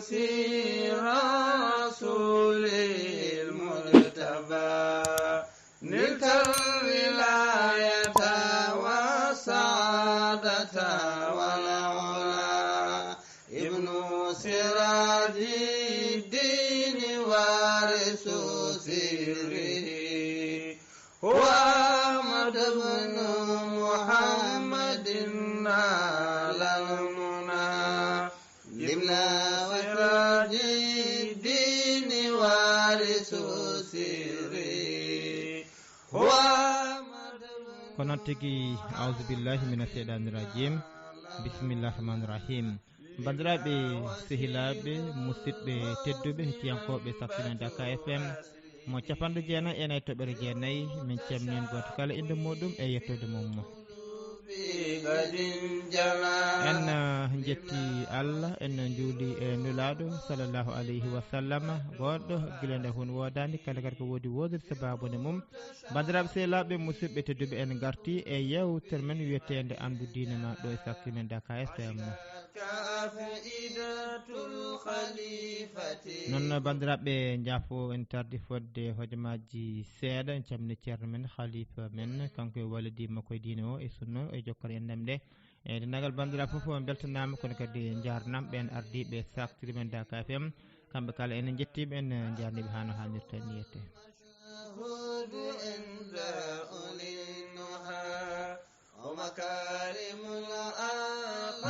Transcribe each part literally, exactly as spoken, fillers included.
سير رسول المجتبى. نلت الولاية والسعادة والعلا. ابن سراج الدين وارث سره. هو أحمد بن محمد نال المنى. ابن سراج الدين وارث سره. هو أحمد بن Ko noon tigi, auzu billahi mina sheytaani rajim. Bismillahi rahmaani rahim. Banndiraaɓe, sehilaaɓe, musidɓe tedduɓe, hettiyankooɓe Saktine Daka F M, mo capanɗe jeenayi e nayi toɓɓere jeenayi, min calmini gooto kala innde muuɗum e yettoode mum. En, eh, njetti Allah, en njuuli e Nulaaɗo sallallahu alayhi wa sallam, goɗɗo gila nde hun woodaani, kala kadi ko woodi woodude sabaabu nde mum. Banndiraaɓe sehilaaɓe, musidɓe tedduɓe, en ngarti e yeewtere men wiyeteende Anndu Diine Ma ɗo e Saktine Daka F M. Noon, banndiraaɓe, njaafo en tardi fodde hojomaaji seeɗa. En calmini ceerno men, khalifa men, kanko e wallidi makko e diine o e sunna o e jokkere en ɗemɗe. E denndaangal banndiraaɓe fof, on mbeltanaama, kono kadi njaarnaama ɓeen ardiiɓe Saktine men Daka F M. Kamɓe kala en njettii ɓe, en njaarnii ɓe haa no haanirta ni yette.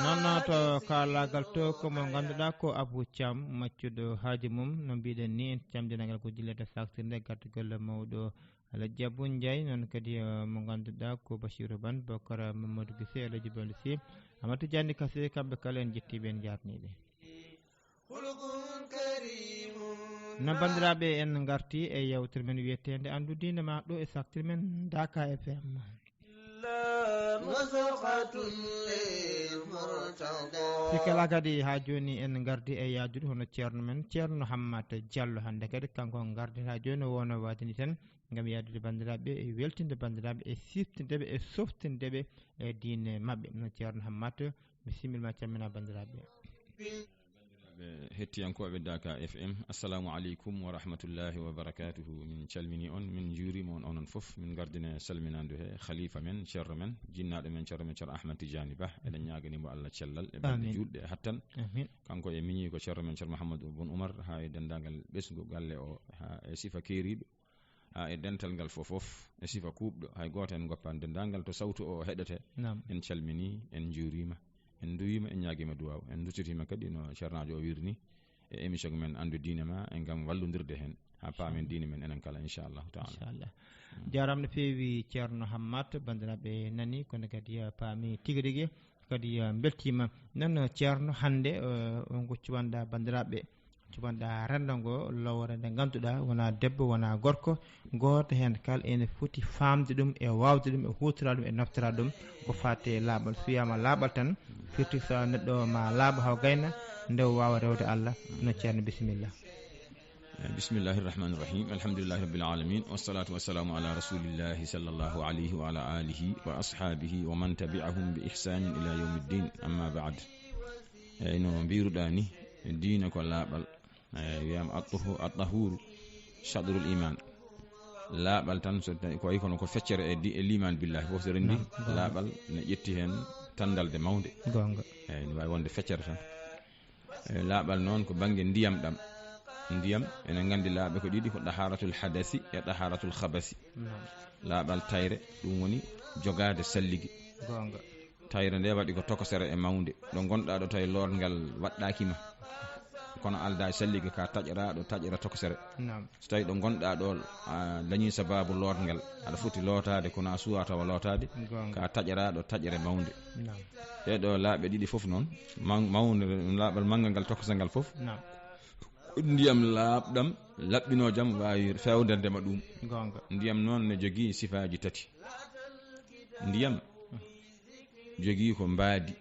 Noon, to kaalaagal to, ko mo ngannduɗaa ko Abou Thiam, maccuɗo haaji mum, no mbiɗen ni, en camdinagal ko jillata saaktirde gartugol mawɗo Alhaji Abou Ndiaye, noon kadi, eh, mo ngannduɗaa ko Bachirou Ban, Bokar Mamadou Guissé, Alhaji Bandi Sy, Amadou Tidiane Kassé, kamɓe kala en njettii ɓe, en njaarnii ɓe. No banndiraaɓe, en ngarti e yeewtere men wiyeteende Anndu Diine Ma ɗo e Saktine men Daka F M. Sikke alaa kadi, haa jooni en ngardi e yaadude hono ceerno men, Ceerno Hammat Diallo. Hannde kadi kanko ngardi haa jooni, o wonno waadani tan ngam yaadude banndiraaɓe, e weltinde banndiraaɓe, e siftinde ɓe, e softinde ɓe e diine maɓɓe. No Ceerno Hammat, bisimilla ma, calmina banndiraaɓe. Ɓe hettiyankooɓe Daka F M, assalamu aleykum wa rahmatullahi wa barakatuhu. Min calmini on, min njuurima on, onon fof. Min ngardine salminandu he khalifa men, ceerno men, jinnaaɗo men, ceerno men, ceerno Ahmad Tidiane Ba. Eɗen ñaagani mo Allah cellal e balɗe Amin. Juulɗe e hattan. Amin. Kanko e miñi ko ceerno men, ceerno Mouhamadou Boun Oumar, haa e denndaangal ɓesngu galle o, haa e sifa keeriiɗo, haa e dental ngal fof fof, e sifa kuuɓɗo, hay gooto en ngoppaani denndaangal to sawtu o heɗete. Naam. En calmini, en njuurima, en nduwima, en ñaagima duwaaw. En nduttitiima kadi no ceernaajo o wiiri ni, e émission men Anndu Diine Ma, e ngam wallondirde heen, haa paamen Inchallah. Diine men enen kala, inchallahu taala. Inchallah. Mm. Jaaraama no feewi ceerno Hammat, banndiraaɓe nani, kono kadi, eh, paami tigi rigi, kadi, eh, mbeltiima. Noon, eh, ceerno, hannde, eh, on ko cuɓanɗa banndiraaɓe, cuɓanɗa renndo ngo, lowre nde ngannduɗaa wonaa debbo, wonaa gorko, gooto heen kala ene foti faamde ɗum, e waawde ɗum, e huutoraade ɗum, e naftoraade ɗum, ko faati e laaɓal. So wiyaama laaɓal tan, firti so neɗɗo ma laaɓa haw gayna, nde o waawa rewde Allah. No ceerno, bisimilla. Eh, bismillahi rahmani rahim. Alhamdulillahi rabbil alamin. Wassalatu wassalamu ala rasulillahi sallallahu alayhi wa ala alihi wa ashabihi wa man tabi'ahum bi ihsanin ila yawmiddin. Amma ba'd. Eyyi, no mbiruɗa ni, diina ko laaɓal. Eyyi, wiyama at-tuhu-, at-tahuru shadrul iman. Laaɓal tan, so tawi ko wayi kono ko feccere e di-, e liman billahi. Fof so rendi, naam, goonga. Laaɓal ne ƴetti hen tandalde mawnde. Goonga. Eyyi, ne wawi wonde feccere tan. E, laaɓal noon ko bannge ndiyam ɗam. Ndiyam, enen nganndi laaɓe ko ɗiɗi, ko ɗaharatul hadasi e ɗaharatul khabasi. Naam. Laaɓal tayre, ɗum woni jogaade salligi. Goonga. Tayre nde waɗi ko tokosere e mawnde. Ɗo ngonɗaa ɗo tawi loorngal waɗɗaaki ma. Kono aldaa e salligi ka taƴraa ɗo taƴra tokosere. Naam. So tawi ɗo ngonɗaa ɗo, a dañi sababu loorngal, aɗa foti lootaade, kono a suwaa tawa lootaade, goonga, ka taƴraa ɗo taƴre mawnde. Naam. Ɗee ɗo laaɓe ɗiɗi fof noon, maw-, mawnde, laaɓal manngal ngal, tokosal ngal fof. Naam. Ko ndiyam laaɓɗam, laɓɓinoojam, waawi fewndande ma ɗum. Goonga. Ndiyam noon ne jogii sifaaji tati. Ndiyam jogii ko mbaadi.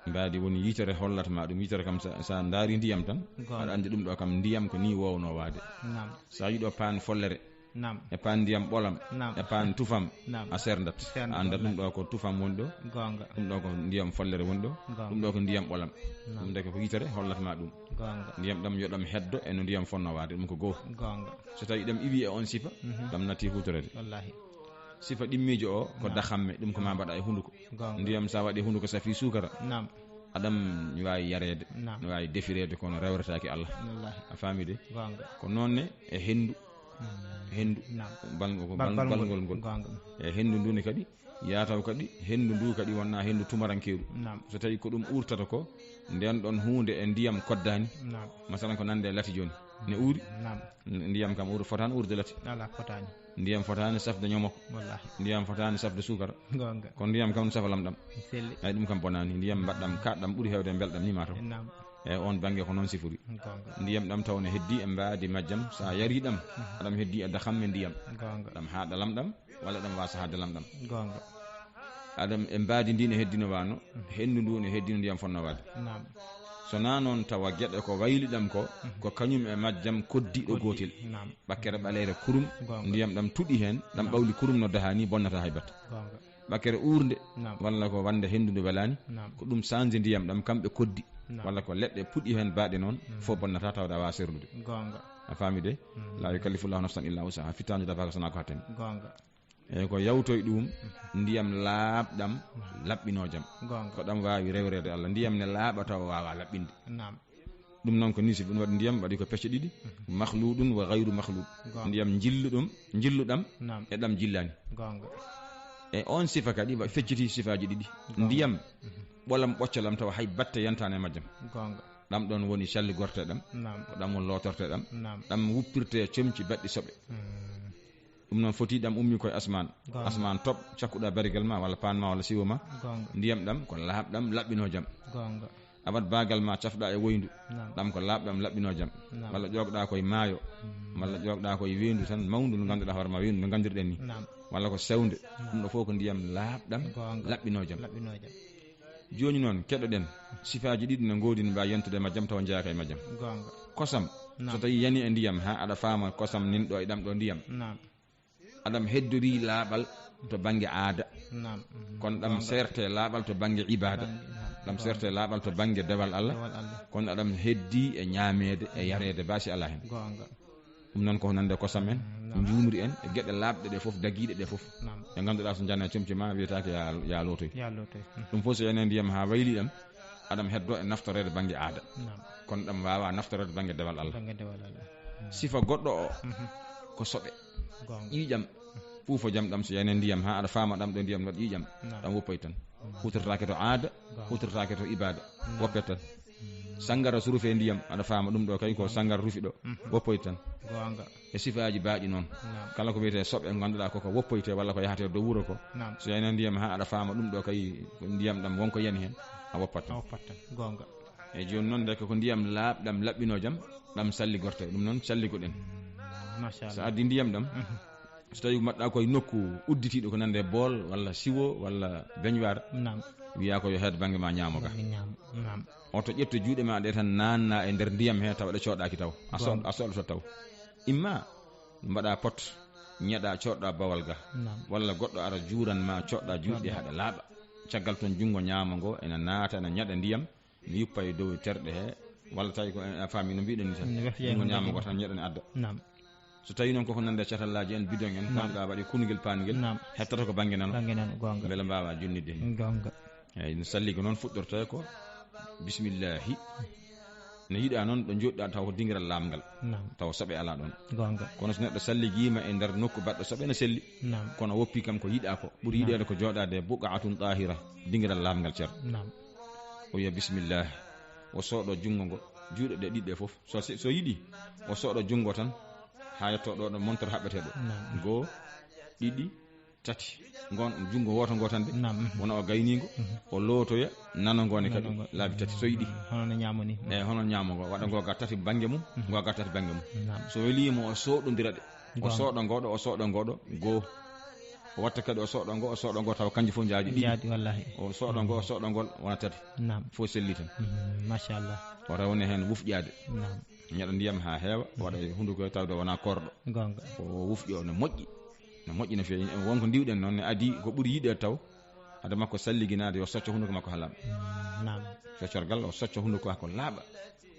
Mbaadi woni yitere hollata ma ɗum. Yitere kam, sa, sa ndaari ndiyam tan, goonga, aɗa anndi ɗum ɗo kam ndiyam ko ni wowno waade. Naam. Sa yiɗo paan follere, Naam. E paan ndiyam ɓolam. Naam. E paan tufam. Naam. A serdat. Serdat, a anndat ɗum wallahi. Ɗo ko tufam woni ɗo. Goonga. Ɗum ɗo ko ndiyam follere woni ɗo. Goonga. Ɗum ɗo ko ndiyam ɓolam. Naam. Ɗum de ko yitere hollat ma ɗum. Goonga. Ndiyam ɗam yo ɗam heddo e no ndiyam fonno waade, ɗum ko goo. Goonga. So tawi ɗam iwi e on sifa, mhm, ɗam natti hutorede. Wallahi. Sifa ɗimmiijo o ko, naam, dahamme, ɗum ko ma mbaɗa e hunduko. Goonga. Ndiyam sa waɗi hunduko safi suukara. Naam. Aɗam waawi yareede, naam, no waawi defireede, kono rewretaake Allah. Wallahi. A faami de? Goonga. Ko noon ne e henndu. Mm. Henndu. Naam. Bal-, ko bal-, bal-, balngol ngol. Goonga. E henndu ndu ne kadi, yaataw kadi, henndu ndu kadi wonnaa henndu tumarankeeru. Naam. So tawi ko ɗum uurtata ko, nden ɗon huunde e ndiyam koddaani. Naam. Masalan, ko nande lati jooni. Ne uuri? Naam. N-, ndiyam kam uur-, fotaani uurde lati. Alaa, fotaani. Ndiyam fotaani safde ñomoko. Wallahi. Ndiyam fotaani safde suukara. Goonga. Kono ndiyam kam safa lamɗam. Selli. Ay, ɗum kam bonaani. Ndiyam mbaɗɗam, kaaɗɗam ɓuri heewde e mbelɗam, ni ma taw. Naam. E on bannge ko noon sifori. Goonga. Ndiyam ɗam taw ne heddi e mbaadi majjam, so a yari ɗam, mhm, aɗam heddi e dahamme ndiyam. Goonga. Ɗam haaɗa lamɗam, walla ɗam waasa haaɗde lamɗam. Goonga. Aɗam e mbaadi ndi ne heddino waano, mhm, henndu ndu ne heddino ndiyam fonno waade. Naam. So naa noon tawa geɗe ko wayli ɗam ko, mhm, ko kañum e majjam koddiɗo, koddi, gootel. Naam. Ɓakkere ɓaleere kurum, goonga, ndiyam ɗam tuɗi heen, ɗam, naam, ɓawli kurum no daha ni bonnata hay batta. Goonga. Ɓakkere uurnde, naam, walla ko wannde henndu ndu welaani, naam, ko ɗum sañde ndiyam ɗam, kamɓe koddi, naam, walla ko leɗɗe puɗi heen baaɗe noon, mm, fof bonnata tawde a waawaa sernude. Goonga. A faami de? Mm. La yukallifullahu nafsan illa wusaha. Fittaandu dafaaka so naa ko hattani. Goonga. Eeyi, ko yawtoy ɗum, mm, ndiyam laaɓɗam, naam, laɓɓinoojam. Goonga. Ko ɗam waawi rewreede Allah. Ndiyam ne laaɓa tawa waawaa laɓɓinde. Naam. Ɗum noon ko nii, si ɗum waɗi ndiyam, waɗi ko pecce ɗiɗi, mhm, makhluudun wa ghayru makhluud. Goonga. Ndiyam njilluɗum, njilluɗam, naam, e ɗam jillaani. Goonga. E on sifa kadi wa-, fecciti sifaaji ɗiɗi. Goonga. Ndiyam, mhm, ɓolam ɓoccalam tawa hay batte yantaani e majjam. Goonga. Ɗam ɗoon woni calli gorteeɗam, naam, ko ɗam woni lootorteeɗam, naam, ɗam wuppirte e comci baɗɗi soɓe. Mm. Ɗum noon foti ɗam ummi koye asmaan. Goonga. Asmaan toɓ, cakkuɗa barigal ma, walla paan ma, walla siwo ma. Goonga. Ndiyam ɗam ko laaɓɗam, laɓɓinoojam. Goonga. A waɗ baagal ma, cafɗa e woyndu. Naam. Ɗam ko laaɓɗam, laɓɓinoojam. Naam. Walla ƴoogɗa koye maayo. Mm. Walla ƴoogɗa koye weendu tan mawndu ndu ngannduɗaa hoore ma, weendu no nganndirɗen ni. Naam. Walla ko sewnde. Naam. Ɗum ɗo fof ko ndiyam laaɓɗam, goonga, laɓɓinoojam. Laɓɓinoojam. Jooni noon, keɗoɗen. Sifaaji ɗiɗi no ngoodi no mbaawi yentude e majjam tawa njeyaaka e majjam. Goonga. Kosam. Naam. So tawi yani e ndiyam, haa aɗa faama kosam nin ɗo e ɗam ɗo ndiyam. Naam. Aɗam heddori laaɓal to bannge aada. Naam. Kono ɗam, goonga, seerte laaɓal to bannge ibaada. Bannge, naam. Ɗam, goonga, seerte laaɓal to bannge dewal Allah. Dewal Allah. Kono aɗam heddi e ñaameede e yareede, baasi alaa heen. Goonga. Ɗum noon ko nande kosam en, mm, naam, njuumri en, e geɗe laaɓɗe ɗe fof, dagiiɗe ɗe fof. Naam. Ɗe ngannduɗaa so njana e comci ma, wiyetaake ya, ya lootoy. Ya lootoy. Mm. Ɗum fof so yani e ndiyam haa wayli ɗam, aɗam heddo e naftoreede bannge aada. Naam. Kono ɗam waawa naftoreede bannge dewal Allah. Bannge dewal Allah. Mm. Sifa goɗɗo o, mhm, ko soɓe. Goonga. Ƴiiƴam, puufo jam ɗam so yani e ndiyam haa aɗa faama ɗam ɗo ndiyam waɗi ƴiiƴam. Naam. Ɗam woppoy tan. Naam. Hutortaake to aada, goonga, hutortaake to ibaada. Naam. Woppet tan. Mm. Sanngara so rufe ndiyam, aɗa faama ɗum ɗo kay ko, goonga, sanngara rufi ɗo. Mhm. Woppoy tan. Goonga. E sifaaji baaɗi noon. Naam. Kala ko wiyetee soɓe ngannduɗaa koko woppoytee walla ko yahatee dow wuro ko. Naam. So yani e ndiyam haa aɗa faama ɗum ɗo kay ko ndiyam ɗam wonko yani heen, a woppat tan. A woppat tan. Goonga. Eeyi, jooni noon, ndeke ko ndiyam laaɓɗam, laɓɓinoojam, ɗam salligortee. Ɗum noon, calligoɗen. Machallah. So addi ndiyam ɗam, mhm, so tawi mbaɗɗa koye nokku udditiiɗo, ko nande bool, walla siwo, walla beñuwaar, naam, wiyaa ko yo heed bannge ma ñaamo ga. Bannge ñaamo. Naam. Oto ƴettu juuɗe ma ɗe tan, naanna e nder ndiyam he, tawa ɗe cooɗaaki taw. A so-, goonga, a soɗoto taw. Imma mbaɗa pot, ñeɗa, coɗɗa bawal ga. Naam. Walla goɗɗo ara juuran ma, coɗɗa juuɗe, coɗɗa, haa ɗe laaɓa. Caggal toon, junngo ñaamo ngo ena naata, ena ñaɗa ndiyam, ne yuppa e dow terɗe he, walla tawi ko en, a faami no mbiɗen ni tan. Ene weefi junngo ñaamo ngo tan ñeɗa ne adda. Naam. So tawi noon koko nande catallaaji en, bidon en, naam, ngannduɗaa waɗi kunngel paangel, naam, hettata ko bannge nano. Bannge nano, goonga. Mbele mbaawa jonnitde heen. Goonga. Eeyi, no salligo noon fuɗɗortee ko bismillahi. Ne yiɗaa noon ɗo njooɗɗaa taw ko dingiral laaɓngal. Naam. Taw soɓe alaa ɗoon. Goonga. Kono so neɗɗo salligiima e nder nokku baɗɗo soɓe, ne selli. Naam. Kono woppi kam ko yiɗaa ko. Ɓuri, naam, yiɗeede ko jooɗaade buq'atun taahira, dingiral laaɓngal, ceer. Naam. O wiya bismillah. O soɗo junngo ngo, juuɗe ɗe ɗiɗi ɗe fof. So, so yiɗi, o soɗo junngo tan, haa yetto ɗo, ɗo montor haɓɓetee ɗo. Naam. Goo, ɗiɗi, tati. Ngon, junngo wooto ngo tan de. Naam. Wona o gayniingo, mhm, o lootoya nano ngo ne kadi, nano ngo, laabi tati so yiɗi. Hono no ñaamo ni. Eeyi, hono ñaamo ngo. Waɗa ngo ga tati bannge mum, mhm, ngo ga tati bannge mum. Naam. So welii mo, o soɗondira ɗe. O, goonga, soɗo ngo ɗo, o soɗo ngo ɗo, goo. O watta kadi o soɗo ngo, o soɗo ngo tawa kanji fof njaadi ɗiɗi. Njaadi, wallahi. O soɗo ngo, o soɗo ngol wona tati. Naam. Fof selli tan. Mhm, machallah. O rewna heen wufƴaade. Naam. Ñaɗa ndiyam haa heewa, waɗa e hunnduko he tawde wona korɗo. Goonga. O wufƴo no moƴƴi. No moƴƴi no feewi. Wonko ndiwɗen noon ne adii ko ɓuri yiɗeede taw. Hade makko salliginaade yo socco hunnduko makko haa laaɓa. Mm, naam. Coccorgal, o socco hunnduko haa ko laaɓa.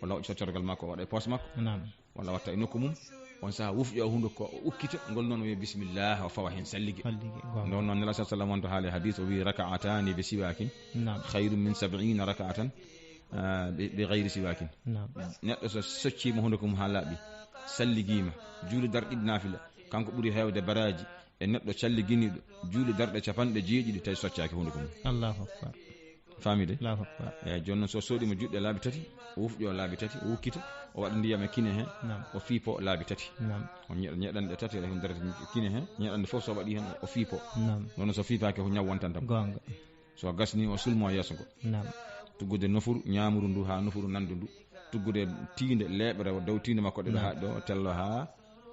O lawƴa coccorgal makko, o waɗa e poos makko. Naam. Walla watta e nokku mum. On sahaa wufƴo hunnduko o ukkita, ngol noon o wiya bismillah, o fawa heen sallige. Sallige, goonga. Nden noon Nela sallallahu alaihi wasallam wonto haali hadis o wiyi raka'atani bi siwakin. Naam. Khairun min sab'ina raka'atan, ah, bi, bi ghairi siwakin. Naam. Neɗɗo so socciima hunnduko mum haa laaɓi, salligiima, juuli darɗe ɗiɗi naafila, kanko ɓuri heewde baraaji e neɗɗo calliginiiɗo juuli darɗe capanɗe jeeɗiɗi tawi soccaaki hunnduko mum. Allahu akbar. Faami de? Allahu akbar. Eeyi, jooni noon so soɗiima juuɗe laabi tati, o wufƴo laabi tati, o ukkita, o waɗa ndiyam e kine he, naam, o fiipo laabi tati. Naam. O ñe-, ñeɗanɗe tati e nder kine he, ñeɗanɗe fof so waɗi heen, o fiipo. Naam. Noon so fiipaaki ko ñaw wontan tan. Goonga. So gasni o sulmo yeeso ngo. Naam. Tuggude nofuru ñaamuru ndu haa nofuru nandu ndu. Tuggude tiinde leeɓre o dow tiinde makko ɗe, naam, haa ɗo tello haa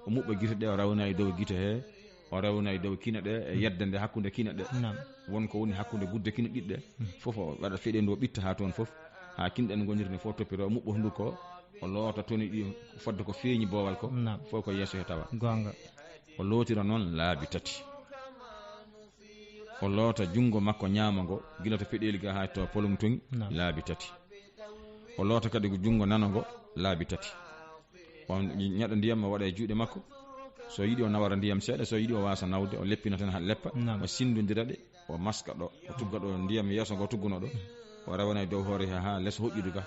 o muɓɓa gite ɗe, o rewna e dow gite he, o rewna e dow kine ɗe, e yedde nde hakkunde kine ɗe. Naam. Won ko woni hakkunde gudde kine ɗiɗi ɗe. Mm. Fof o waɗa feɗeendu o ɓitta haa toon fof. Haa kine ɗe no ngoniri ne fof toppitoo, o muɓɓa hunnduko, o loota toni ɗi fodde ko feeñi boowal ko. Naam. Fof ko yeeso he tawa. Goonga. O lootira noon laabi tati. O loota junngo makko ñaamo ngo, gila to peɗeeli ga haa to polum toŋi, naam, laabi tati. O loota kadi ko junngo nano ngo laabi tati. O ñaɗa ndiyam, o waɗa e juuɗe makko. So yiɗi o nawara ndiyam seeɗa, so yiɗi o waasa nawde, o leppina tan haa leppa. Naam. O sinndondira ɗe, o maska ɗo, o tugga ɗo ndiyam yeeso ngo tugguno ɗo. O rewana e dow hoore he haa les hoƴƴudu ga.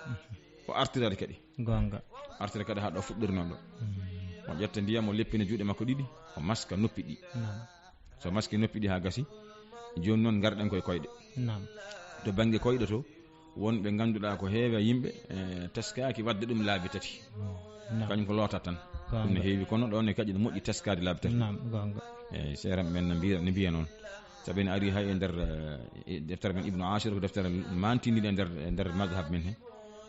O artira ɗe kadi. Goonga. Artira kadi haa ɗo fuɗɗorno ɗo. Mm. O ƴetta ndiyam, o leppina juuɗe makko ɗiɗi, o maska noppi ɗi. Naam. So maski noppi ɗi haa gasi, jooni noon ngarɗen koye koyɗe. Naam. To bannge koyɗe to, won ɓe ngannduɗaa ko heewi e yimɓe, eh, teskaaki waɗde ɗum laabi tati. Naam. Kañum ko lootat tan. Goonga. Ɗum ne heewi, kono ɗo ne kadi ne moƴƴi teskaade laabi tati. Naam, goonga. Eeyi, seerenɓe men no mbiya, no mbiya noon. Sabu ene ari hay e nder, eh, e deftere men Ibnu Ashir, ko deftere maantiniiɗo e nder, e nder mazhab men he.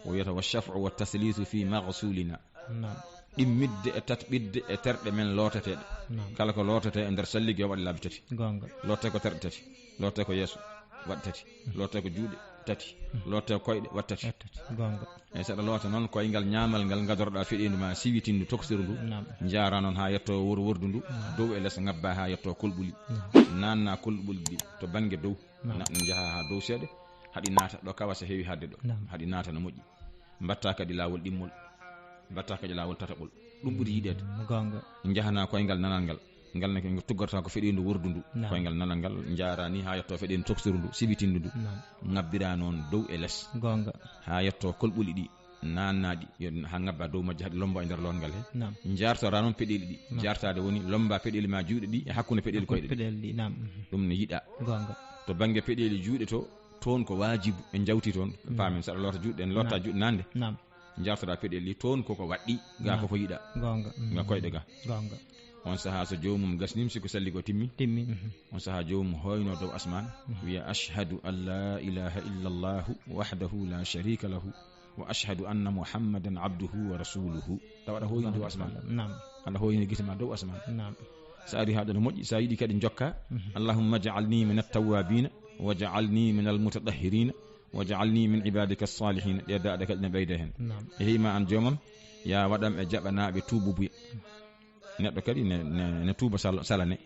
O wiyata: "Wa shaf'u wa taslisu fi maghsulina." Naam. Ɗimmitde e tatɓitde e terɗe men lootateeɗe. Naam. Kala ko lootatee e nder sallige o waɗa laabi tati. Goonga. Lootatee ko terɗe tati. Lootatee ko yeeso, waɗ tati. Lootatee ko juuɗe, tati. Lootatee ko koyɗe, waɗ tati. Waɗ tati. Goonga. Eeyi, saɗa loota noon koyngal ñaamal ngal ngadoroɗaa feɗeendu ma siwitindu, toksirndu. Naam. Njaara noon haa yetto wor-, wordu ndu. Naam. Dow e les ngabba haa yetto kolɓuli. Naam. Naanna kolɓuli ɗi to bannge dow. Naam. Na-, njaha haa dow seeɗa, haɗi naata ɗo kawasa heewi haɗde ɗo. Naam. Haɗi naata no moƴƴi. Mbatta kadi laawol ɗimmol. Mbatta kadi laawol tataɓol. Ɗum ɓuri yiɗeede. Mm, goonga. Njahana koyngal nanal ngal. Ngal ne ko tuggorta ko feɗeendu wordu ndu. Naam. Koyngal nanal ngal njaara ni haa yetto feɗeendu toksuru ndu, sibitindu ndu. Naam. Ngabbira noon dow e les. Goonga. Haa yetto kolɓuli ɗi naannaɗi, yo haa ngabba dow majji, haɗi lombo e nder loongal he. Naam. Njaartora noon peɗeeli ɗi. Naam. Njaartaade woni lomba peɗeeli ma juuɗe ɗi e hakkunde peɗeeli koyɗe ɗi. Peɗeeli ɗi, naam. Mhm. Ɗum ne yiɗa. Goonga. To bannge peɗeeli juuɗe to, toon ko waajibu, en njawti toon. Mm. Paamen, saɗa loota juuɗe, en lotta, naam, juuɗe nande. Naam. Njaartoɗa peɗeeli toon koko waɗɗi, ga, naam, koko yiɗa. Goonga. Mm. Ga koyɗe ga. Goonga. On sahaa so joomum gasnim, si ko salli ko timmi. Timmi. Mhm. On sahaa joomum hoyno dow asmaan, mhm, wiya: "Ashhadu an la ilaha illa Allahu wahdahu la sharika lahu, wa ashhadu anna Muhammadan abduhu wa rasuluhu." Tawa aɗa hoyni dow asmaan. Naam. Aɗa hoyni gite ma dow asmaan. Naam. Sa ari haa ɗo no moƴƴi, sa yiɗi kadi jokka. Mhm. "Allahumma ja'alni min at-tawwabina, wa ja'alni min al-mutatahhirina, wa ja'alni min ibadika as-salihin." Ɗe daaɗe kadi ne ɓeyda heen. Naam. E heyma an joomam, ya waɗam e jaɓanaaɓe tuububuya. Neɗɗo kadi ne, ne, ne tuuba sal-, salane.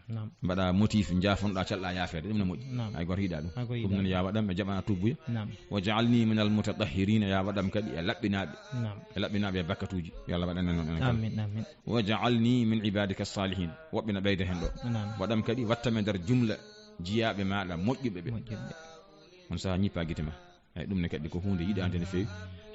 Naam. Mbaɗa motif, njaafonɗa, calɗa yaafeede, ɗum ne moƴƴi. Naam. Hay gooto yiɗa ɗum. Hay gooto yiɗa ɗum. Ɗum noon, ya waɗam e jaɓana tuubuya. Naam. "Wa ja'alni min al-mutatahhirina", ya waɗam kadi e laɓɓinaaɓe. Naam. E laɓɓinaaɓe e bakkatuuji. Yo Allah waɗan en noon, enen kadi. Amin, amin. "Wa ja'alni min ibadika as-salihin." Woɓɓe na ɓeyda heen ɗo. Naam. Waɗam kadi, wattam e nder jumla jiyaaɓe maaɗa moƴƴuɓe ɓe. Moƴƴuɓe. On sahaa ñippa gite ma. Eeyi, ɗum ne kadi ko huunde yiɗaande no feewi.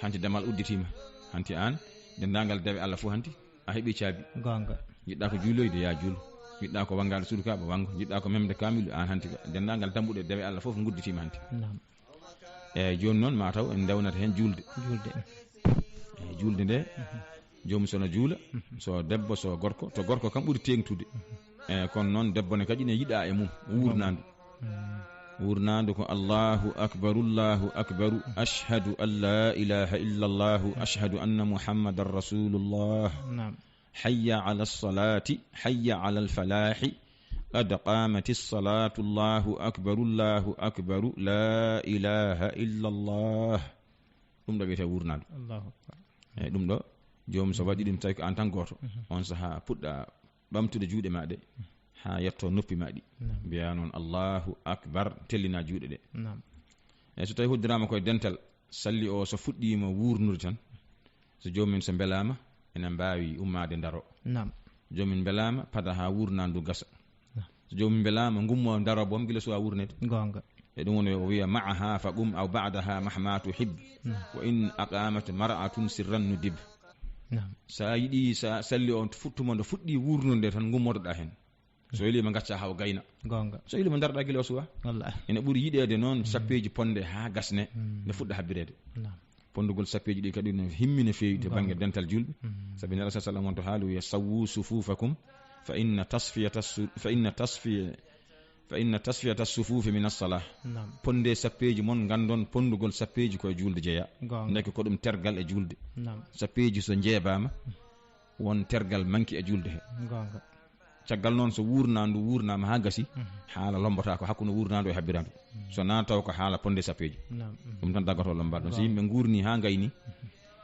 Hanti damal udditiima. Hanti aan, denndaangal dewe Allah fof hanti a heɓii caabi. Goonga. Njiɗɗa ko juuloyde, ya juul. Njiɗɗa ko wanngaade sukaaɓe, wanngo. Njiɗɗa ko memde kaamilu, aan hanti ko. Denndaangal dambuɗe dewe Allah fof ngudditiima hanti. Naam. Eeyi, jooni noon ma taw en ndewnata heen juulde. Juulde. Eeyi, juulde nde, mhm, joomum so no juula, mhm, so debbo, so gorko, to gorko kam ɓuri teeŋtude. Mhm. Eeyi, kono noon debbo ne kadi ne yiɗa e mum, wuurnaandu. Mm. Wuurnaandu ko: "Allahu akbar, Allahu akbar, ashhadu an la ilaha illa Allahu, ashhadu anna Muhammadan rasulullah. Naam. Hayya ala salati, hayya ala al-falahi, قد قامت الصلاة، الله أكبر، الله أكبر، لا إله إلا الله. Ɗum ɗo wiyetee wuurnaandu. Allahu akbar. Eyi, ɗum ɗo, joomum so waɗi ɗum, tawi ko aan tan gooto, Mhm. on sahaa puɗɗa ɓamtude juuɗe ma ɗe, haa yetto noppi ma ɗi. Naam. Mbiya noon, "Allahu akbar," tellina juuɗe ɗe. Naam. Eyi, so tawi hoddiraama koye dental, salli o so fuɗɗiima wuurnude tan, so joomum en so mbelaama, ene mbaawi ummaade ndaro. Naam. Joomum en mbelaama, pada haa wuurnaandu gasa. Naam. So joomum en mbelaama, ngummo ndaro boom gila suwa wuurneede. Goonga. E ɗum woni o wiya, "Ma'aha fa qum aw ba'daha mahma tuhib. Naam. Wa in aqamat mar'atun sirran nudib." Naam. So a yiɗi, so a salli o fuɗɗuma nde fuɗɗi wuurnude nde tan, ngummotoɗa heen. So weli ma gacca haa o gayna. Goonga. So weli ma ndaroɗa gila o suwa. Wallahi. Ene ɓuri yiɗeede noon sappeeji ponde haa gasne, Mm. nde fuɗɗa habbireede. Naam. Ponndugol sappeeji ɗi kadi no himmi no feewi to Goonga. bannge dental juulɓe. Mm. Sabi Nela sa sallam on to haali wiya, "Sawwu sufufakum, fa inna tasfiyata su-, fa inna tasfiya, fa inna tasfiyata sufufi min as-salah." Naam. Ponnde sappeeji mon, nganndon ponndugol sappeeji ko e juulde jeya. Goonga. Ndeke ko ɗum tergal e juulde. Naam. Sappeeji so njeebaama, won tergal manki e juulde he. Goonga. Caggal noon, so wuurnaandu wuurnaama haa gasi, Mhm. haala lombotaako hakkunde wuurnaandu e habbiraandu. Mhm. So naa taw ko haala ponnde sappeeji. Naam. Mhm. Ɗum tan daggato lombaade ɗum. So Goonga. yimɓe nguurni haa ngayni,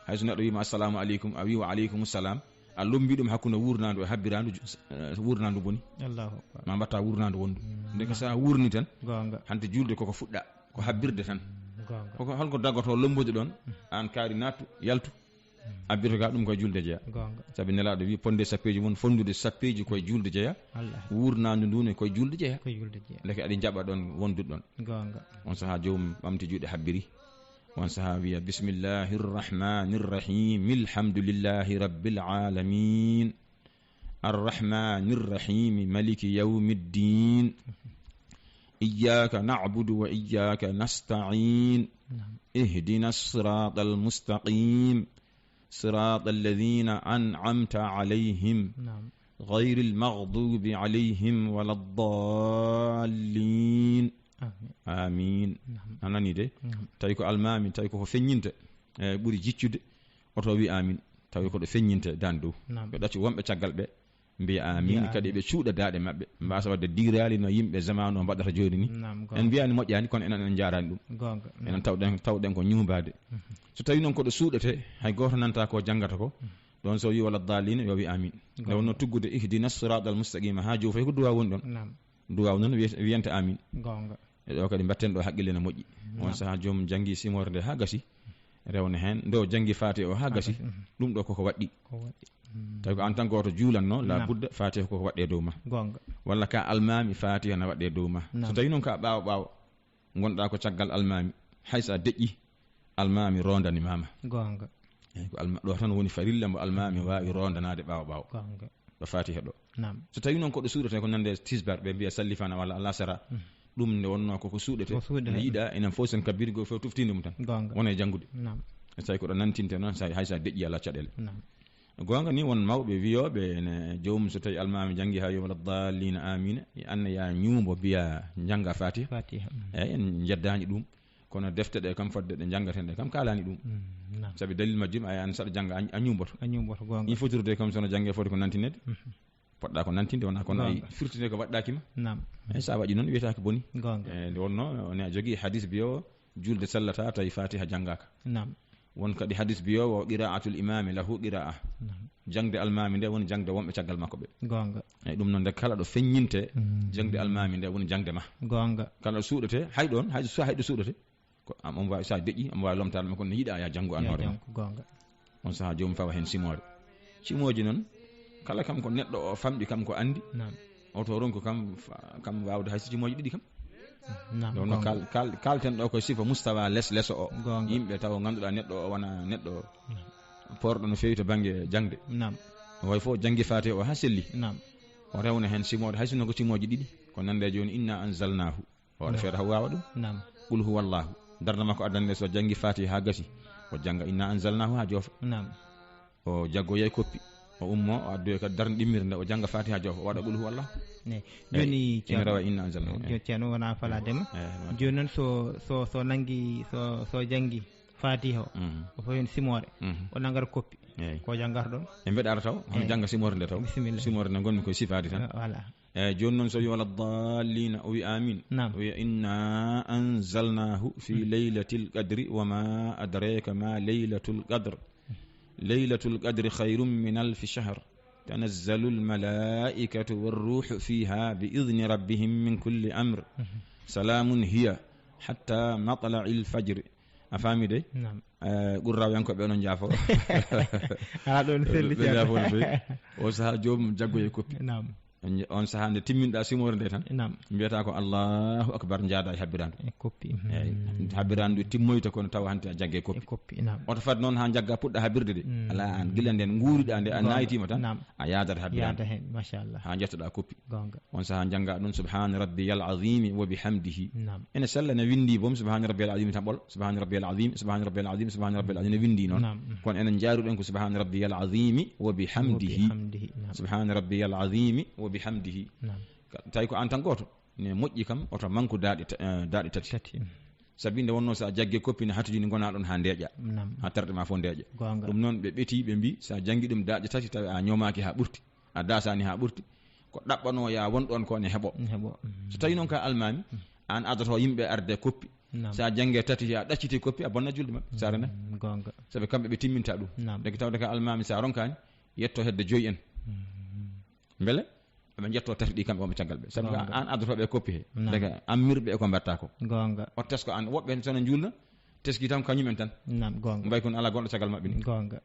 hay so neɗɗo wiima, "Assalamu aleykum," a wii, "Wa aleykum salam." A lombi ɗum hakkunde wuurnaandu e habbiraandu, ju-, eh, wuurnaandu boni. Allahu akbar. Ma mbatta wuurnaandu wondu. Mm. Ndeke so a wuurni tan, Goonga. hante juulde koko fuɗɗa, ko habbirde tan. Goonga. Koko holko daggato lombude ɗon? Mm. Aan kaari naattu, yaltu. Mm. Habbirta ka ɗum koye juulde jeya. Goonga. Sabi Nelaaɗo wi, "Ponde sappeeji mon, fonndude sappeeji koye juulde jeya. Allah. Wuurnaandu ndu ne koye juulde jeya." Koye juulde jeya. Ndeke aɗi jaɓa ɗon wondude ɗon. Goonga. On sahaa joomum ɓamti juuɗe habbiri. On sahaa wiya, "Bismillahir rahmanir rahim. Alhamdulillahi rabbil alamin. Arrahmanir rahim. Maliki yawmiddin. Iyyaka na'budu wa iyyaka nasta'in. Naam. Ihdinas siratal mustaqim. Siratal ladhina an'amta alayhim. Naam. Ghayril maghdubi alayhim waladdallin." Amin. Amin. Naam. A nani de? Naam. Tawi ko almaami, tawi ko ko feññinte, e, ɓuri jiccude, oto wi amin. Tawi ko ɗo feññinte daan dow. Naam. Ɓe ɗaccu wonɓe caggal ɓe, mbiya amin, Mbiya kadi amin. Ɓe cuuɗa daaɗe maɓɓe, mbasa wadde diiraali no yimɓe zamanu o mbaɗata jooni ni. Naam, goonga. En mbiyaani moƴƴaani, kono enen en njaaraani ɗum. Goonga. Enen Naam. tawɗen, tawɗen ko ñuumbaade. Mhm. So tawi noon ko ɗo suuɗete, hay gooto nanta ko janngata ko, Mhm. ɗoon so wi wala daalliina, yo wi amin. Nde Goonga. wonno tuggude ihdina siratal mustaqima, haa joofay ko duwa woni ɗoon. Naam. Duwaaw noon wiyete, wiyante amin. Goonga. E ɗo kadi mbatten ɗo haqqille no moƴƴi. Naam. On sahaa joom janngi simoore nde haa gasi, rewna heen. Nde o janngi Faatiha o haa Haa gasi, gasi, mhm. ɗum ɗo koko waɗɗi. Ko waɗɗi. Mm. Tawi ko aan tan gooto juulanno, la Naam. budda Faatiha koko waɗɗe dow ma. Goonga. Walla ka almaami Faatiha na waɗɗe dow ma. So Naam. tawi noon ka ɓaawo ɓaawo, ngonɗa ko caggal almaami, hay so a deƴƴi, almaami rondani mama. Goonga. Eyi, ko alma-, ɗo tan woni farilla mo almaami waawi rondanaade ɓaawo ɓaawo. Goonga. Ɗo Faatiha ɗo. Naam. So tawi noon ko ɗo suuɗete ko nande tisbar, ɓe mbiya sallifana walla alasara, Mm. ɗum nde wonno koko suuɗete. Ko suuɗete. Ne yiɗa, enen fof sen kabbiri, go fof tuftinde mum tan. Goonga. Wona e janngude. Naam. So tawi ko ɗo nantinte noon, sa, hay sa deƴƴi alaa caɗeele. Naam. Goonga ni, won mawɓe wiyooɓe ene joomum so tawi almaami janngi haa yo wala daalliina aamiina, anne ya ñuumbo mbiya njannga Faatiha. Faatiha, mm. Eyi, en njeddaani ɗum. Kono defte ɗe kam fodde ɗe njanngaten ɗe kam kaalaani ɗum. Mm, naam. Sabi dalil majjum, ay an saɗa jannga a, a ñuumboto. A ñuumboto, goonga. Ɗin fotirde kam sono jannge foti ko nantinede. Mhm. Poɗɗa ko nantinde, wona kono ay Goonga. firtinde ko waɗɗaaki ma. Naam. Eyi, sa waɗi noon wiyetaake boni. Goonga. E, nde wonno, ne a jogii hadis biyo julde sellata tawi Faatiha janngaaka. Naam. Won kadi hadis biyo wo qiraatul imaami lahu qiraa. Naam. Jangde almaami nde woni jangde wonɓe caggal makko ɓe. Goonga. Eyi, ɗum noon nde kala ɗo feññinte, Mm. jangde almaami nde woni jangde ma. Goonga. Kala ɗo suuɗete, hay ɗoon, hay so, hay ɗo suuɗete, ko am, omo waawi, so a deƴƴi, omo waawi lomtaade ma, kono ne yiɗa ya janngu an Ya hoore ma. janngu, goonga. On sahaa joomum fawa heen simoore. Simooji noon, kala kam ko neɗɗo o famɗi kam ko anndi, Naam. oto ronku kam, fa-, kam waawde hay so simooji ɗiɗi kam. Naam, Ɗum no goonga. kal-, kal-, kalten ɗo ko sifa mustawa les leso o. Goonga. Yimɓe taw ngannduɗaa neɗɗo o wona neɗɗo Naam. porɗo no feewi to bannge jangde. Naam. Way fof janngi Faatiha o haa selli. Naam. O rewna heen simoode, hay sinno ko simooji ɗiɗi. Ko nande jooni, "Inna anzalnaahu." O waɗa Naam. feere o waawa ɗum. Naam. "Qul huwallahu." Darnde makko addande so janngi Faatiha haa gasi. O jannga "Inna anzalnaahu" haa joofa. Naam. O jaggoyay koppi. O ummo, o addoya kadi darnde ɗimmirnde, o jannga Faatiha joofa, o waɗa "Qul huwallahu." Ne. Eyi, Jooni ina Ceerno, rewa "Inna anzalnaahu." jooni Ceerno wona falaade ma. Eyi, wona. Jooni noon so, so, so nanngi, so, so janngi Faatiha o, Mhm. o fawi heen simoore, Mhm. o nanngata koppi. Eyi. Ko janngata ɗoon. E mbeɗa ara taw, hono Eyi. jannga simoore nde taw. Bisimilla. Simoore nde ngonmi koye sifaade tan. Eh, voilà. Eyi, jooni noon so wi wala dallina, o wi amin. Naam. O wi inna anzalnahu fi laylatil qadri wa ma adraka ma laylatul qadr. Laylatul qadri khayrun min alfi shahr. Tanazzalul malaikatu war ruhu fiha bi idni rabbihim min kulli amr. Salamun hiya hatta matla'il fajr. A faami de? Naam. Eh, qurrawiyankoɓe onon njaafo. Ala ɗon selli. Ɓe njaafo no fewi. O saha joomum jaggoye koppi. Naam. On saha nde timminɗa simoore nde tan. Naam. Mbiyata ko Allahu akbar, njaada e habbirandu. E koppi. Eyi. Habbirandu timmoyta kono tawa hanti a jagge koppi. E koppi, naam. Oto fad noon ha jagga puɗɗa habirde de. Mm. Ala an gila nden nguuriɗa nde a Goonga. Nayitima tan. Naam. A yaadat habbirandu. Yaada hen, machallah. Ha jettoɗa koppi. Goonga. On saha jannga ɗum, subhana rabbiyal azimi wa bihamdihi. Naam. Ene sella, ne windi boom, subhana rabbiyal azimi tan ɓol, subhana rabbiyal azim, subhana rabbiyal azim, subhana rabbiyal azim, ne windi noon. Naam. Kono enen jaaruɗen ko subhana rabbiyal azimi wa bihamdihi. Wa bihamdihi, naam. Subhana rabbiyal azimi wa bihamdihi. Naam. Ka-, tawi ko an tan gooto, ne moƴƴi kam, oto manku daaɗe ta-, eh, daaɗe tati. Tati. Sabi nde wonno so a jagge koppi ne hatujini gona ɗon ha ndeeƴa. Naam. Ha terɗe ma fof ndeeƴa. Goonga. Ɗum noon ɓe ɓeti, ɓe mbi, sa jangi ɗum daaƴe tati tawi a ñoomaaki ha ɓurti. A dasaani haa ɓurti, ko ɗaɓɓanoo ya won ɗoon ko ne heɓo. Ne heɓo. Mm. So tawii noon ka almaami, an adoto yimɓe arde koppi. Naam. So a janngee tati, a ɗacciti koppi, a bonna julde maɓɓe, sa renat. Mm, goonga. Sabi kamɓe ɓe timminta ɗum. Naam. Deke tawde ka almaami, so a ronkaani, yetto hedde joyi en. Mm. Mbele ɓe njetto tati ɗi kamɓe wonɓe caggal ɓe. Sabi ko goonga. An adoto ɓe koppi he. Naam. Deke an mirɓe e ko mbatta ko. Goonga. O tesko an, woɓɓe en so no njuulna, teski tan kañum en tan. Naam, goonga. Mbay kono ala gonɗo caggal maɓɓe ni. Goonga.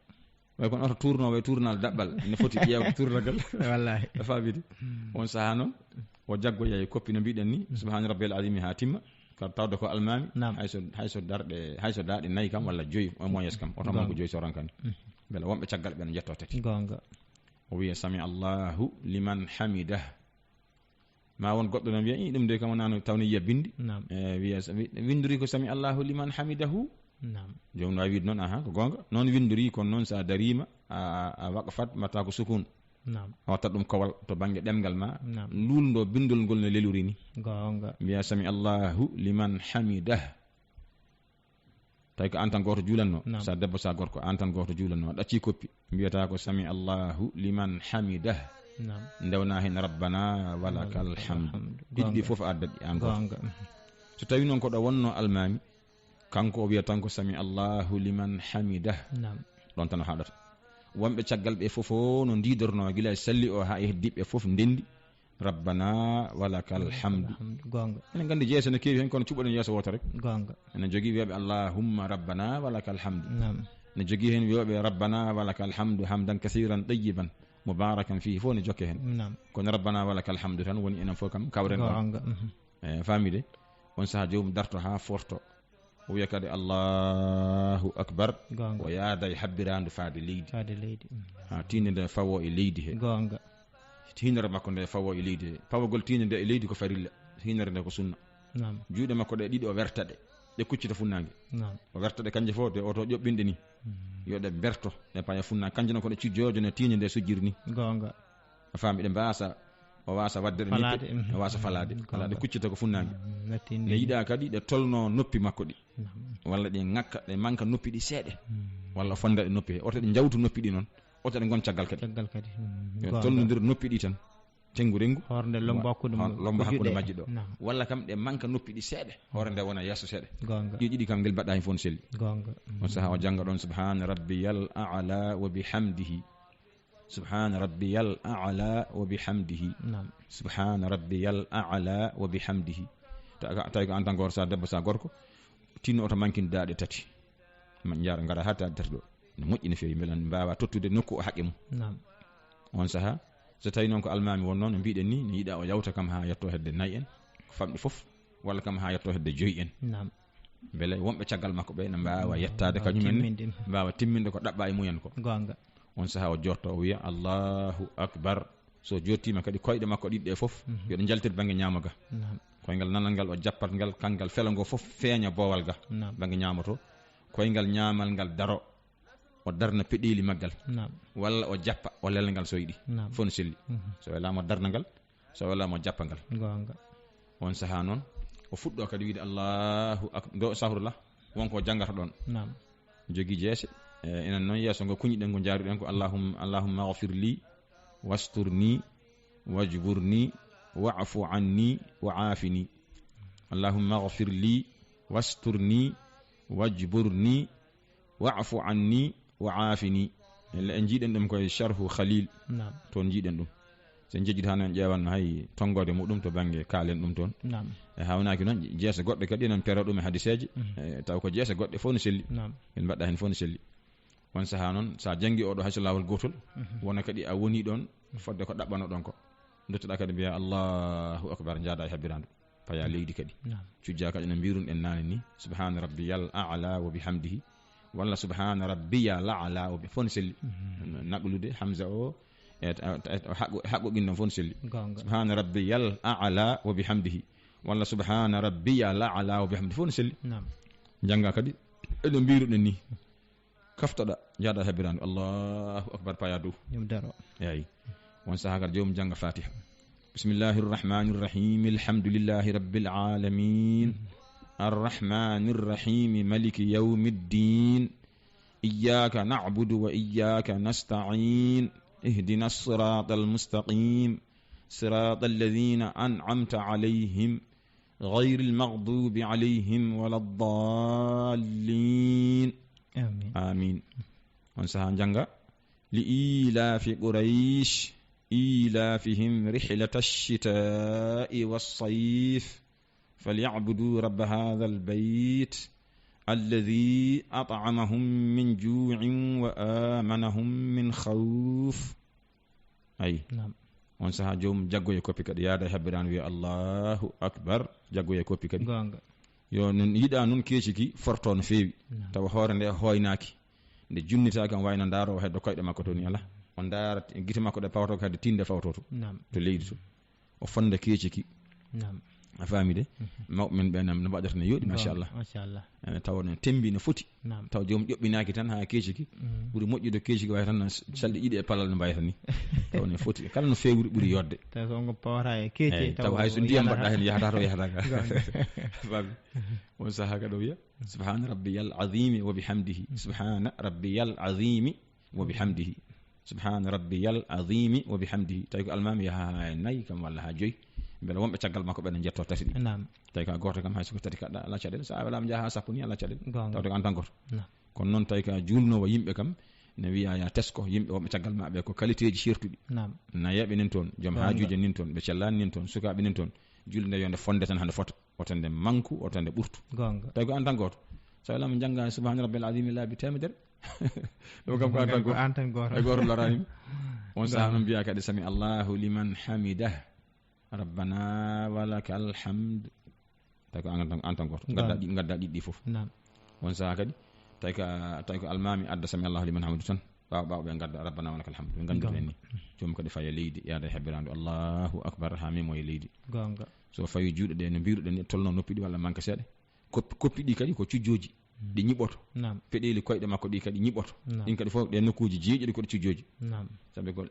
Way kono oto tuurnoowo e tuurnal daɓɓal, ene foti ƴeewde tuurnagal. Wallaahi. A faamidi? Mm. On sahaa noon, o jaggoya e koppi no mbiɗen ni, mm, subhaana rabbiyal azimi haa timma, ka tawde ko almaami, naam, hay so, hay so darɗe, hay so daaɗe nayi kam walla joyi, au moins kam, oto, goonga, manque joyi so ronkani. Mm. Mbele wonɓe caggal ɓe no njettoo tati. Goonga. O wiya, "Sami Allahu liman hamidah." Ma won goɗɗo noon wiya, "Ii, ɗum de kam wonaa no tawni yiya binndi." Naam. Eh, wiya, sa-, wi-, winndori ko "Sami Allahu liman hamidahu." Naam. Joom no waawi wiide noon, aha, ko goonga. Noon winndori, kono noon so a dariima, a, a, a waqfat, mbaɗta ko sukun. Naam. A wattat ɗum kowal to bannge ɗemngal ma. Naam. Luulndo binndol ngol no lelori ni. Goonga. Mbiya, "Sami Allahu liman hamidah." Tawi ko aan tan gooto juulanno. Naam. Sa debbo, sa gorko, aan tan gooto juulanno. A ɗacci koppi. Mbiyata ko, "Sami Allahu liman hamidah." Naam. Ndewna heen, "Rabbana walakal hamdu." Walakal hamdu. Ɗiɗi ɗi, goonga, fof a addat ɗi aan gooto. Goonga. So tawi noon ko ɗo wonno almaami, kanko o wiya tan ko, "Sami Allahu liman hamidah." Naam. Ɗon tan o haɗata. Wonɓe caggal ɓe fof o no ndiidorno gila e salli o haa e heddiɓe fof ndenndi. "Rabbana walakal hamdu." Alhamdu. Goonga. Enen nganndi jeese no keewi heen, kono cuɓoɗen yeeso wooto rek. Goonga. Ene jogii wiyooɓe, "Allahumma rabbana walakal hamdu." Naam. Ne jogii heen wiyooɓe, "Rabbana walakal hamdu hamdan kasiran tayyiban mubarakan fihi." Fof ne jokke heen. Naam. Kono "Rabbana walakal hamdu" tan woni enen fof kam kawren ɗon. Goonga. Mhm. Eh, faamide? On sahaa joomum darto haa forto. O wiya kadi, "Allahu akbar." Goonga. O yaada e habbiraandu faade leydi. Faade leydi. Mm. Haa tiinde nde fawo e leydi he. Goonga. Hiinere makko nde fawo e leydi he. Pawagol tiinde nde e leydi ko farilla. Hiinere nde ko sunna. Naam. Juuɗe makko ɗe ɗiɗi o werta ɗe. Ɗe kuccita funnaange. Naam. O werta ɗe kanje fof, de oto ƴoɓɓinɗe ni. Mm. Yo ɗe berto, ɗe paya funnaange. Kanje noon ko ɗe ci-, joojo no tiinde nde sujjiri ni. Goonga. A faami, ɗe mbaasa, o waasa waɗde ɗe ni, falaade, pe-, mhm, o waasa falaade. Mhm. Alaa, ɗe kuccita ko funnaange. Mhm. Natti ne yiɗaa kadi ɗe tolno noppi makko ɗi. Mhm. Walla ɗe ŋakka, ɗe manka noppi ɗi seeɗa. Mhm. Walla o fonda ɗe noppi he. Oto ɗe njawtu noppi ɗi noon. Oto ɗe ngon caggal kadi. Caggal kadi. Mhm. Yo tolnondir noppi ɗi tan. Tenngu renngu. Hoore nde lombo hakkunde, hor-, lombo hakkunde majji ɗo. Naam. Walla kam ɗe manka noppi ɗi seeɗa. Hoore nde wona yeeso seeɗa. Goonga. Ɗi ɗiɗi kam ngel mbaɗa heen fof no selli. Goonga. On sahaa o jannga ɗoon, "Subhaana rabbiyal a'la wa bihamdihi." "Subhaana rabbiyal a'la wa bihamdihi." Naam. "Subhaana rabbiyal a'la wa bihamdihi." Ta-, ka-, tawi ko aan tan gooto, sa debbo, sa gorko, tinno oto mankinde daaɗe tati. Ma njaara, ngara haa ta darto ɗo. No moƴƴi no feewi, mbela mbaawa tottude nokku o haqqe mum. Naam. On sahaa, so tawi noon ko almaami won noon, no mbiɗen ni, ne yiɗa o yawta kam haa yetto hedde nayi en, ko famɗi fof, walla kam haa yetto hedde joyi en. Naam. Mbele wonɓe caggal makko ɓe ne mbaawa yettaade kañum en, timminde, mbaawa timminde ko ɗaɓɓa e mumen ko. Goonga. On sahaa o jotto, o wiya, "Allahu akbar." So jottiima kadi koyɗe makko ɗiɗi ɗe fof, mhm, yo ɗe njaltir bannge ñaamo ga. Naam. Koyngal nanal ngal o jappat ngal, kanngal felo ngo fof feeña boowal ga. Naam. Bannge ñaamo to, koyngal ñaamal ngal daro, o darna peɗeeli maggal. Naam. Walla o jappa, o lelngal so yiɗi. Naam. Fof no selli. Mhm. So welaama o darna ngal, so welaama o jappa ngal. Goonga. On sahaa noon, o fuɗɗo kadi wiide, "Allahu ak-, do sahurla," won ko janngata ɗoon. Naam. Jogii jeese. E, enen noon yeeso ngo kuñiɗen, ngo njaaruɗen ko, "Allahum-, Allahumma ghfir li, wastur ni, wajbur ni, واعف عني وعافني. اللهم اغفر لي واسترني واجبرني واعف عني وعافني. En, en njiiɗen ɗum koye Sharhu Khalil. Naam. Toon njiiɗen ɗum. So en njejjitaano, en ƴeewan hay tonngoode muɗum to bannge kaalen ɗum toon. Naam. E hawnaaki noon, jeese goɗɗe kadi enen pero ɗum e hadiseeje. Mhm. E, taw ko jeese goɗɗe fof no selli. Naam. En mbaɗa heen fof no selli. On sahaa noon, so a janngi oɗo hay so laawol gootol, mhm, wona kadi a woni ɗoon, fodde ko ɗaɓɓanoɗon ko. Nduttoɗaa kadi mbiyaa, "Allahu akbar," njaadaa e habbiraandu. Paya leydi kadi. Naam. Cujjaa kadi no mbiiruɗen naane ni, "Subhaana rabbiyal a'la wa bihamdihi," walla "Subhaana rabbiyal a'la wa bi-," fof no selli. Mhm. Naqlude hamza o, e, e, e, haqqo, haqqo ginno fof no selli. Goonga. "Subhaana rabbiyal a'la wa bihamdihi," walla "Subhaana rabbiyal a'la wa bihamdihi," fof no selli. Naam. Njannga kadi, e no mbiiruɗen ni. Kaftoɗa, njaadaa habbiraandu. Allahu akbar, paya dow. Ɗum daro. Eeyi. On sahaa kadi joomum jannga Fatiha. بسم الله الرحمن الرحيم. الحمد لله رب العالمين. الرحمن الرحيم. مالك يوم الدين. إياك نعبد وإياك نستعين. اهدنا الصراط المستقيم. صراط الذين أنعمت عليهم. غير المغضوب عليهم ولا الضالين. آمين. آمين. On sahaa njannga. لإيلاف قريش إيلافهم رحلة الشتاء والصيف فليعبدوا رب هذا البيت الذي أطعمهم من جوع وآمنهم من خوف. Ayi. Naam. On sahaa joomum jaggoya koppi kadi, yaada e habbiraandu, wiya, "Allahu akbar," jaggoya koppi kadi. Goonga. Yo noon yiɗaa noon keeci ki forto no feewi. Naam. Tawa hoore nde hooynaaki. Nde junnitaa kam wayno ndaaroowo heddo koyɗe makko to ni, alaa. O ndaara gite makko ɗe pawto ko hedde tinde fawtoto. Naam. To leydi to. O fonda keeci ki. Naam. A faami de? Mhm. Mawɓe men ɓe nam no mbaɗata no yooɗi, machallah. Machallah. Eh, tawa no tembi no foti. Naam. Tawa joom ƴoɓɓinaaki tan haa keeci ki. Mhm. Ɓuri moƴƴude keeci ki wayi tan no s-, calɗi ɗiɗi e palal no mbayata ni. Tawa no foti. Kala no feewri ɓuri yodde. Tawa so ngo pawata e keeci, eyi, tawa tawa hay so o ndiyam yalata. Mbaɗɗa heen yahata to yahata ka. Goonga. Faami? On sahaa kadi o wiya, "Subhaana rabbiyal azimi wa bihamdihi. Subhaana rabbiyal azimi wa bihamdihi. Subhaana rabbiyal azimi wa bihamdihi." Tawi ko almaami yaha haa e nayi kam walla haa joyi. Mbela wonɓe caggal makko ɓe ne njetto tati ɗi. Naam. Tawi ka gooto kam hay so ko tati kaɗɗa alaa caɗeele. So a welaama njaha haa sappo ni alaa caɗeele. Goonga. Tawde ko aan tan gooto. Naam. Kono noon tawi ka juulnoowo yimɓe kam ne wiya ya tesko yimɓe wonɓe caggal maɓɓe ko qualité ji sertuɗi. Naam. Nayeeɓe nin toon, joom haajuuji nin toon, ɓe cellaani nin toon, sukaaɓe nin toon. Julde nde yo nde fonde tan hande fota. Wota nde manku, wota nde ɓurtu. Goonga. Tawi ko aan tan gooto. So welaama njannga subhaana rabbil azimi laabi teemedere. Ɗum kam ko aan tan gooto. Ko aan tan gooto. Hay gooto loraani. On sahaa noon mbiya kadi sami Allahu liman hamidah. Rabbana walakal hamd. Tawi ko aan tan, aan tan gooto. Ngadda ɗi, ngadda ɗiɗi ɗi fof. Naam. On sahaa kadi, tawi ka, tawi ko almaami adda sami Allahu liman hamidu tan. Ɓaawo, ɓaawo ɓe ngadda rabbana walakal hamdu. Ɓe nganndiri en ni. Joom kadi fayi e leydi, yaada e habbiraandu. Allahu akbar, haa memo e leydi. Goonga. So fayi juuɗe ɗe no mbiruɗen ni, tolno noppi ɗi walla manque seeɗa. Koppi, koppi ɗi kadi ko cujjooji. Mm. Ɗi ñiɓoto. Naam. Peɗeeli koyɗe makko ɗi kadi ñiɓoto. Naam. Ɗin kadi fof ɗe nokkuuji jeeɗiɗi ko ɗe cujjooji. Naam. Sabi ko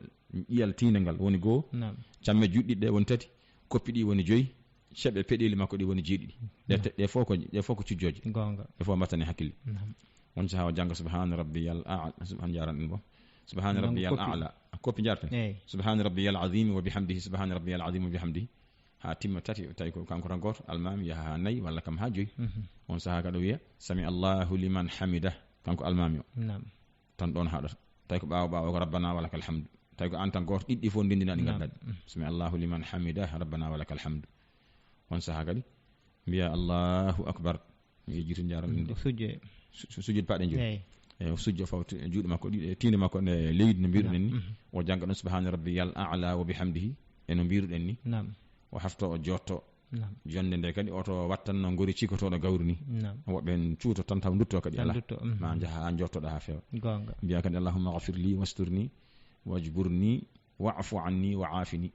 ƴiyal tiindangal woni goo. Naam. Camme juɗɗiɗe ɗe woni tati. Koppi ɗi woni joyi. Ceɓe peɗeeli makko ɗi woni jeeɗiɗi. Ɗe, naam, te-, ɗe fof ko, ɗe fof ko cujjooje. Goonga. Ɗe fof mbattane hakkille. Naam. On sahaa o jannga subhaana rabbiyal a'la, subhaan jaaran ɗum bo. Subhaana rabbiyal a'la. Koppi njarten. Eey. Subhaana rabbiyal azimi wa bihamdihi, subhaana rabbiyal azimi wa bihamdihi. Haa timma tati, tawi ko kanko tan gooto, almaami yaha haa nayi walla kam haa joyi. Mhm. On sahaa kadi o wiya, sami Allahu liman hamida, kanko almaami o. Naam. Tan ɗon haɗata. Tawi ko ɓaawo ɓaawo ko rabbana walakal hamdu. Tawi ko aan tan gooto, ɗiɗɗi fof ndenndinaa ɗi, naam, ngaddaa ɗi. Mm. Sami Allahu liman hamidah, rabbana walakal hamdu. On sahaa kadi mbiya Allahu akbar. Mi yejjito njaaram ɗum. O sujjo e su-, su-, sujjude paɗe joyi. Eey. Eey, o sujjo fawta juuɗe makko ɗiɗi, e tiinde makko nde leydi no mbiruɗen ni. Naam. Mhm. O jannga ɗum subhaana rabbiyal a'la wa bihamdihi. E no mbiruɗen ni. Naam. O hafto, o jotto. Naam. Jonnde nde kadi, oto wattanno ngori cikotooɗo gawri ni. Naam. Woɓɓe en cuuto tan taw ndutto kadi. Tan alaa. Ndutto, mhm. Ma njaha haa njottoɗa haa feewa. Goonga. Mbiya kadi, "Allahumma ghafir li wasturni wajburni wa'fu anni wa aafini.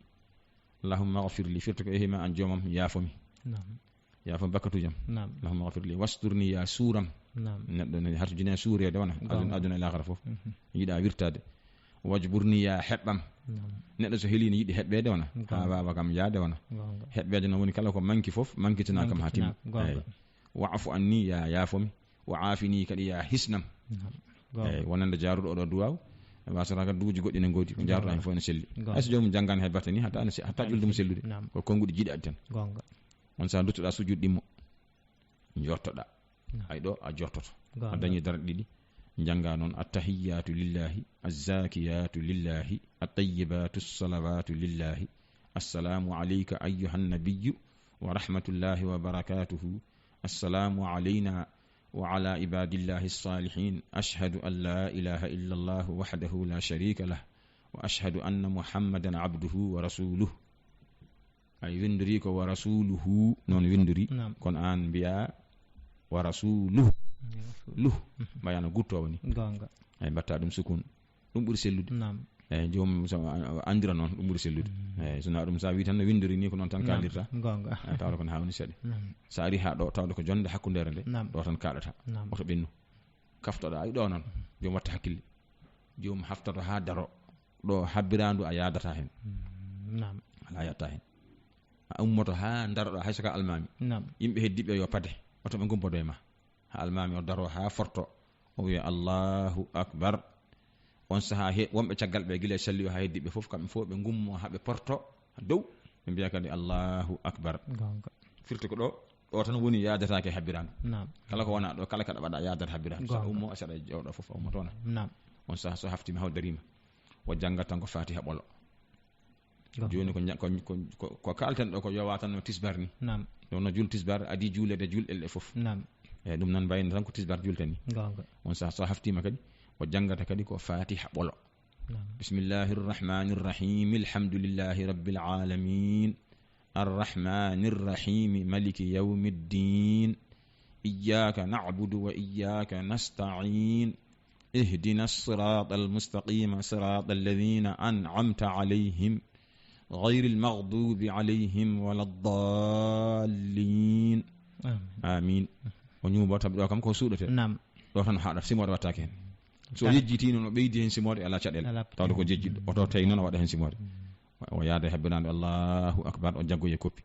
Allahumma ghafir li," firti ko, "Ehi ma an joomam, yaafo mi. Naam. Yaafo mi bakkatuujam." Naam. "Allahumma ghafir li wasturni," ya suuram. Naam. Neɗɗo ne harjini e suureede wona. Goonga. Aduna, aduna e laakhara fof. Mhm. Yiɗa wirtaade. "Wajburni," ya heɓɓam. Naam. Neɗɗo so heli ne yiɗi heɓɓeede wona. Goonga. Haa waawa kam yaade wona. Goonga. Heɓɓeede noon woni kala ko manki fof, mankitinaa kam haa timma. Mankitinaa, goonga. Eey. "Wa'fu anni," ya yaafo mi. "Wa aafini," kadi ya hisnam. Naam. Goonga. Eey, wonande jaaruɗo oɗo duwaaw. Wasata kadi duuji goɗɗi ne ngoodi, ko jaarata heen fof ene selli. Hay so joomum janngaani hay batte ni, hatta ene se-, hatta ƴulde mum sellude. Ko konnguɗi jiɗaaɗi tan. On saha duttoɗaa sujud ɗimmo. Jottoɗaa. Ay ɗo a jottoto. A dañi darɗe ɗiɗi. Jannga noon: "Attahiyyatu lillahi, azzakiyatu lillahi, attayyibatu salawatu lillahi. Assalamu alayka ayyuhan nabiyyu wa rahmatullahi wa barakatuhu. Assalamu alayna wa ala ibadillahi salihin. Ashhadu an la ilaha illa Allah wahdahu la sharika lah. Wa ashhadu anna Muhammadan abduhu wa rasuluh." Ay winndori ko wa rasuluhu, noon winndori. Naam. Kono aan mbiyaa wa rasuluhu. Luh. Mbayano guttoowo ni. Goonga. Ay mbatta ɗum sukun. Ɗum ɓuri sellude. Naam. Eyi, joomum so a-, a-, anndira noon, ɗum ɓuri sellude. Eyi, so na ɗum sa wi tan no winndori ni, ko noon tan kaaldirta. Goonga. Eyi, tawde ko no haawni seeɗa. Naam. Sa ari haa ɗo, tawde ko jonnde hakkundeere nde, naam, ɗo tan kaaɗata. Naam. Oto ɓennu. Kaftoɗa, ay ɗo noon. Joom watta hakkille. Joom haftoto haa daro. Ɗo habbiraandu a yaadata heen. Mm, naam. Alaa yatta heen. A ummoto haa ndaroɗa hay so ka almaami. Naam. Yimɓe heddiɓe yo pade. Oto ɓe ngumpodo e ma. Haa almaami o daro haa forto. O wiya, "Allahu akbar." On sahaa he, wonɓe caggal ɓe gila e salli o haa heddiɓe fof, kamɓe fof ɓe ngummo haa ɓe porto dow. Ɓe mbiya kadi, "Allahu akbar." Goonga. Firti ko ɗo, ɗo tan woni yaadataake habbiraandu. Naam. Kala ko wona ɗo, kala kaɗa waɗa yaadata habbiraandu. Goonga. Sa ummo, a saɗa jooɗo fof, a ummoto na. Naam. On sahaa so haftima haw darima. O jannga tan ko Fatiha ɓolo. Goonga. Jooni ko ña-, ko, ko, ko, ko kaalten ɗo ko yowa tan no tisbar ni. Naam. Ɗo no jul tisbar, adi juulede julɗe ɗe fof. Naam. Eyi, ɗum noon mbayno tan ko tisbar julten ni. Goonga. On sahaa so haftima kadi, o janngata kadi ko Fatiha ɓolo. نعم. بسم الله الرحمن الرحيم. الحمد لله رب العالمين. الرحمن الرحيم. ملك يوم الدين. إياك نعبد وإياك نستعين. اهدنا الصراط المستقيم. صراط الذين أنعمت عليهم. غير المغضوب عليهم ولا الضالين. آمين. آمين. O ñuubo tabi ɗo kam ko suuɗete. Naam. Ɗo tan haɗa simoore wattaake heen. So yejjiti noon, o ɓeydi heen simoore, alaa caɗeele. Alaa. Tawde ko jejjiɗo, o taw tawi noon o waɗa heen simoore. Mm. O yaada e habbiraande, Allahu akbar, o jaggoyi e koppi.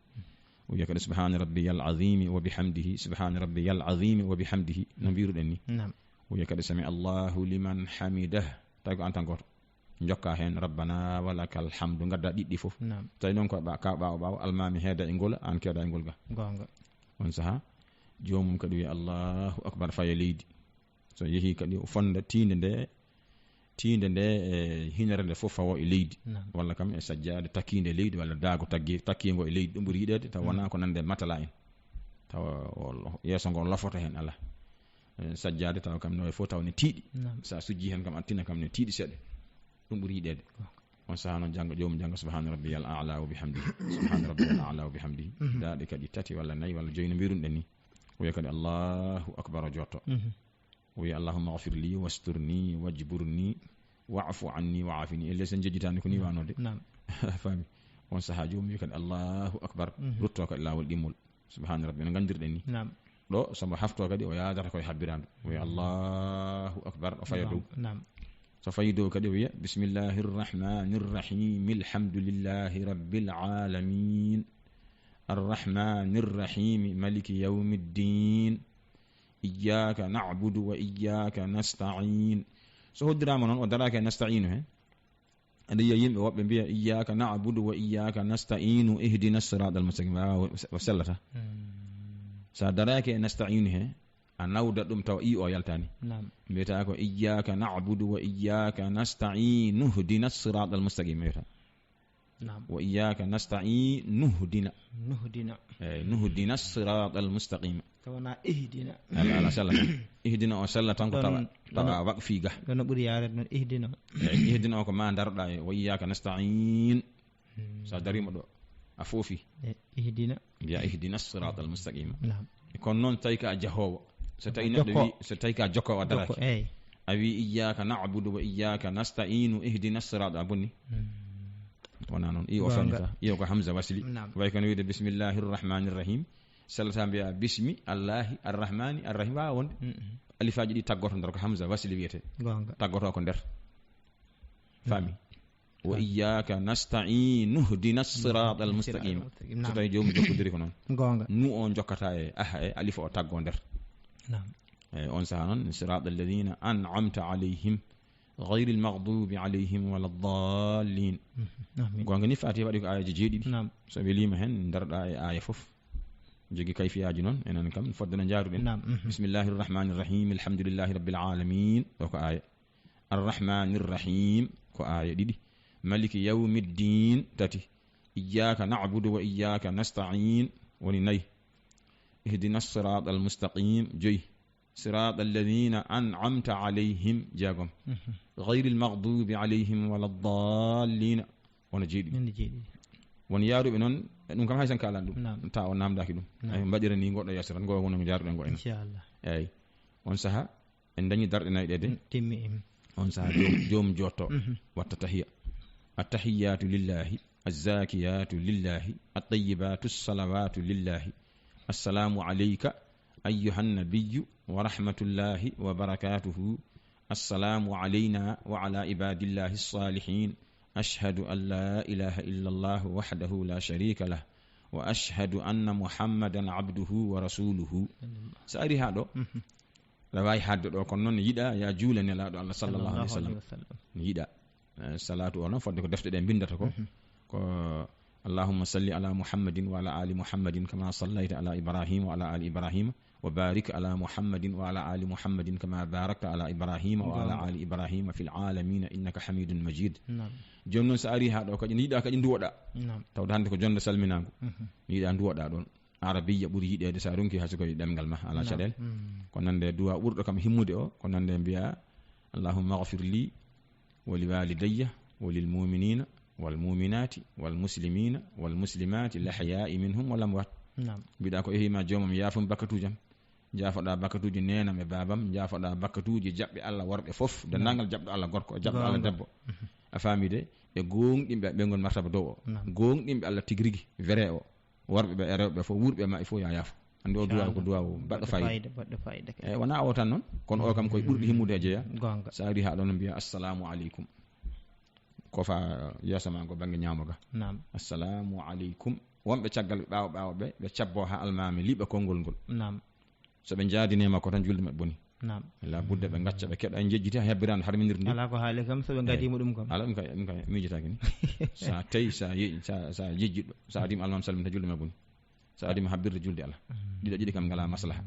O wiya kadi, "Subhaana rabbiyal aziimi wa bihamdihi, subhaana rabbiyal aziimi wa bihamdihi." No mbiruɗen ni. Naam. O wiya kadi, "Sami Allahu liman hamidah." Tawi ko aan tan gooto. Njokka heen, "Rabbana wa lakal hamdu." Ngadda ɗiɗɗi fof. Naam. Tawi noon ko ɓa-, ka ɓaawo ɓaawo, almaami heeda e ngol, aan keeda e ngol ga. Goonga. On sahaa, joomum kadi wiya, "Allahu akbar," faye leydi. So yehii kadi, o fonda tiinde nde, tiinde nde e hiñere nde fof fawo e leydi. Naam. Walla kam e sajjaade takkiinde e leydi, walla daago taggi-, takkiingo e leydi, ɗum ɓuri yiɗeede, tawa wonaa ko nande matala en. Tawa o lo-, yeeso ngo lofoto heen, alaa. E sajjaade tawa kam no e fof tawa ne tiiɗi. Naam. Sa sujji heen kam, a tina kam ne tiiɗi seeɗa. Ɗum ɓuri yiɗeede. On sahaa noon janngo, joomum janngo, "Subhaana rabbiyal a'la wa bihamdihi." "Subhaana rabbiyal a'la wa bihamdihi." Mhm. Daaɗe kadi tati walla nayi walla joyi no mbiruɗen ni. O wiya kadi, "Allahu akbar," o jotto. Mhm. O wiya, "Allahumma ghfir li wasturni wajburni wa'fu anni wa'afini." E les en jejjitaani ko ni waanode. Naam. Faami. On sahaa joomum wiya kadi, "Allahu akbar." Mhm. Rutto kadi laawol ɗimmol. Subhaana rabbi, no nganndirɗen ni. Naam. Ɗo, so mbo hafto kadi, o yaadata koye habbiraandu. O wiya, "Allahu akbar," o faya dow. Naam. So fayi dow kadi, o wiya, "Bismillahir rahmanir rahim, alhamdulillahi rabbil alamin, arrahmanir rahim, maliki yawmiddin, iyyaka na'budu wa iyyaka nasta'in." So hoddiraama noon, o daraaki e nasta'inu he. Aɗa yiya yimɓe woɓɓe mbiya, "Iyyaka na'budu wa iyyaka nasta'inu, ihdina siratal mustaqim." Wa, wa, wa sellata. Hmm. Sa daraaki e nasta'inu he, a nawda ɗum tawa i o yaltani. Naam. Mbiyata ko, "Iyyaka na'budu wa iyyaka nasta'inu, ihdina siratal mustaqim," mbiyata. Naam. "Wa iyyaka nasta'inu, ihdina." Nuhdina. Eyi, nuhdina siratal mustaqim. Tawa na ihdina. Ala, ala, sella tan. Ihdina o sella tan ko ɗon, tawa, ɗon, tawa waqfi ga. Ɗon no ɓuri yaarede noon, ihdina. Eyi, ihdina o ko ma daroɗa e wa iyyaka nasta'in. Hmm. Sa darima ɗo, a foofi. E, ihdina. Mbiya ihdina siratal mustaqima. Naam. E kono noon tawi ka jahoowo. So tawi neɗɗo jokko. Wi, so tawi ka jokkowo a daraki. Jokko, eyi. A wi iyyaka na'budu wa iyyaka nasta'inu ihdina sirata, a bonni. Hmm. Wona noon. Iyo o feeñata. Iyo ko hamza wasli. Naam. Way kono wiide bismillahir rahmanir rahim. Sellata mbiya bismi Allahi arrahmani arrahim. Waawa wonde. Mm-mm. Alifaaji ɗi taggoto nder ko hamza wasli wiyete. Goonga. Taggoto ko nder. Faami? Wa iyyaka nasta'in, ihdina siratal mustaqim. Naam. So tawi joomum jokkodiri ko noon. Goonga. Nu o jokkata e aha e alif o taggo nder. Naam. E on saha noon, siratal ladina an'amta alayhim. غير المغضوب عليهم ولا الضالين. Mhm. Amin. Gonga ni Fatiha waɗi ko aayeeji jeeɗiɗi. Naam. So weliima heen, ndaroɗaa e aaya fof. Jogi kayfiyaaji noon, enen kam fodde no njaaruɗen. Naam, mhm. بسم الله الرحمن الرحيم. الحمد لله رب العالمين. Ɗo ko aaya. الرحمن الرحيم. Ko aaya ɗiɗi. مالك يوم الدين. Tati. إياك نعبد وإياك نستعين. Woni nayi. اهدنا الصراط المستقيم. Joyi. صراط الذين أنعمت عليهم. Jeegom. Mhm. غير المغضوب عليهم ولا الضالين. Wona jeeɗiɗi. Nande jeeɗiɗi. Won yaaruɓe noon, ɗum kam hay sen kaalan ɗum. Naam. Tawa o namdaki ɗum. Naam. Ay, mbaɗira ni goɗɗo yeeso tan, ngo woni ko jaaruɗen ngo en. Inchallah. Eyyi. On saha, en dañi darɗe nayi ɗe de. Mm, timmi, mm. On saha, joom, joom jotto, mhm, watta tahiya. التحيات لله، الزاكيات لله، الطيبات الصلوات لله. السلام عليك أيها النبي ورحمة الله وبركاته. السلام علينا وعلى عباد الله الصالحين. أشهد أن لا إله إلا الله وحده لا شريك له، وأشهد أن محمدا عبده ورسوله. So ari haa ɗo, mhm, aɗa waawi haadde ɗo, kono noon yiɗa ya juule Nelaaɗo Allah sallallahu alayhi wa sallam. Sallallahu alayhi wa sallam. Yiɗa. Eh, salaatu o noon, fodde ko defte ɗe mbinndata ko. Mhm. Ko اللهم صل على محمد وعلى آل محمد كما صليت على إبراهيم وعلى آل إبراهيم وبارك على محمد وعلى آل محمد كما باركت على إبراهيم وعلى آل إبراهيم في العالمين إنك حميد مجيد. Naam. Jooni noon, so ari haa ɗo kadi, yiɗa kadi nduwoɗa. Naam. Tawde hannde ko jonde salminaango. Mhm. Yiɗa nduwoɗa ɗoon. Arabiya ɓuri yiɗeede, so a ronki hay so koye ɗemngal ma, alaa caɗeele. Mm. Ko nande duwa ɓurɗo kam himmude o, ko nande mbiya, "اللهم اغفر لي ولوالدي وللمؤمنين والمؤمنات والمسلمين والمسلمات الأحياء منهم والأموات." Naam. Mbiɗa ko ehi ma joomam, yaafam bakkatuujam. Jaafoɗa bakkatuuji neenam e baabam, jaafoɗa bakkatuuji jaɓɓe Allah worɓe fof, naam, denndaangal jaɓɗo Allah gorko, jaɓɗo Allah, goonga, debbo. Mhm. A faami de, ɓe gooŋɗinɓe, ɓe ngon martaba dow o. Naam. Gooŋɗinɓe Allah tigi rigi, vrai o. Worɓe ɓe e rewɓe ɓe fof, wuurɓe e maɓɓe fof, yo a yaafo. Anndi o duwaaw ko, inchallah, duwaaw baɗɗo faayiida. Baɗɗo faayiida, baɗɗo faayiida kay. Eyi, wonaa o tan noon, kono o kam koye ɓurɗi himmude e jeyaa. Goonga. So a ari haa ɗoon, mbiya, "Assalamu aleykum." Ko fa yeeso ma ngo, bannge ñaamo ga. Naam. "Assalamu aleykum." Wonɓe caggal ɓe, ɓaawo ɓaawo ɓe, ɓe cabbo haa almaami liɓa konngol ngol. Naam. So ɓe njaadinii makko tan, julde maɓɓe boni. Naam. La budda ɓe ngacca, ɓe keɗa, njejjiti haa hebbiraandu harminirde nde. Alaa ko haali kam, so ɓe, eyi, ngadii mo ɗum kam. Alaa, ɗum kay, ɗum kay, miijitaaki ni. So a tawi, so a ye-, so a, so a jejjitɗo, so a adii mo almaami salminde, julde ma boni. So a adii mo habbirde, julde alaa. Mm. Ɗiɗo ɗiɗi kam ngalaa maslaha.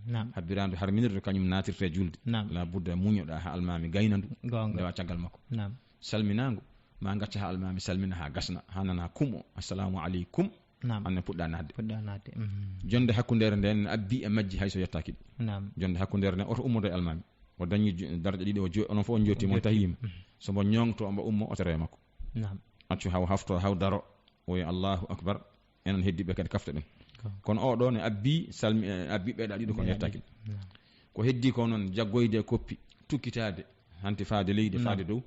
Naam. Habbiraandu harminirde, kañum naatirte julde. Naam. La budda muñoɗa haa almaami gayna ndu. Goonga. Ndewa caggal makko. Naam. Salminaango, ma ngacca haa almaami salmina haa gasna, haa nana kum o, "Assalamu aleykum." Naam. Aan ne puɗɗa naatde. Puɗɗa naatde. Mhm. Jonde hakkundeere nden ne abbi e majji hay so yettaaki ɗi. Naam. Jonde hakkundeere nden, oto ummodo e almaami. O dañi ju-, darja ɗiɗi, o jo-, onon fof on jootti mo, on jootti, tahiima. Mhm. So mbo ñoŋto, mbo ummo, o tero e makko. Naam. Accu haw hafto, haw daro, o wiya, "Allahu akbar." Enen heddiiɓe kadi kaftoɗen. Ko. Kono o ɗo ne abbi salmi-, eh, abbi ɓeeɗa ɗiɗo, kono yettaaki. Naam. Ko heddi ko noon, jaggoyde e koppi, tukkitaade, hanti faade leydi, naam, faade dow.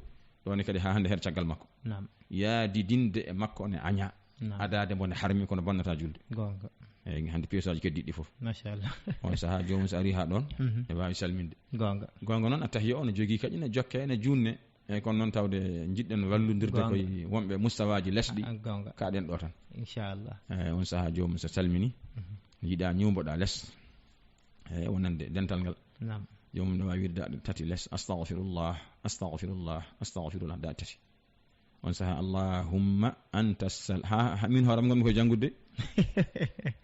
Ɗo ne kadi haa hannde heɗa caggal makko. Naam. Yaadidinde e makko ne aña. Naam. Adaade mbo ne harmi, kono bonnata julde. Goonga. Eyi, hannde piisaaji keddiiɗi ɗi fof. Machallah. On sahaa joomum so ari haa ɗoon, mhm, ne waawi salminde. Goonga. Goonga noon, attahiya o ne jogii kadi ne jokke, ne juunne. Eyi, kono noon tawde njiɗɗen wallondirde, goonga, koye wonɓe mustawaaji lesɗi. Ah, goonga. Kaɗen ɗo tan. Inchallah. Eyi, on sahaa joomum so salmini, mhm, yiɗa ñuumboɗa les. Eyi, wonande dental ngal. Naam. Joomum ne waawi wiide daɗe tati les, "Astagfirullah, astagfirullah, astagfirullah," daɗe tati. On sahaa, "Allahumma anta sal-," ha, ha, min hooram ngonmi koye janngude.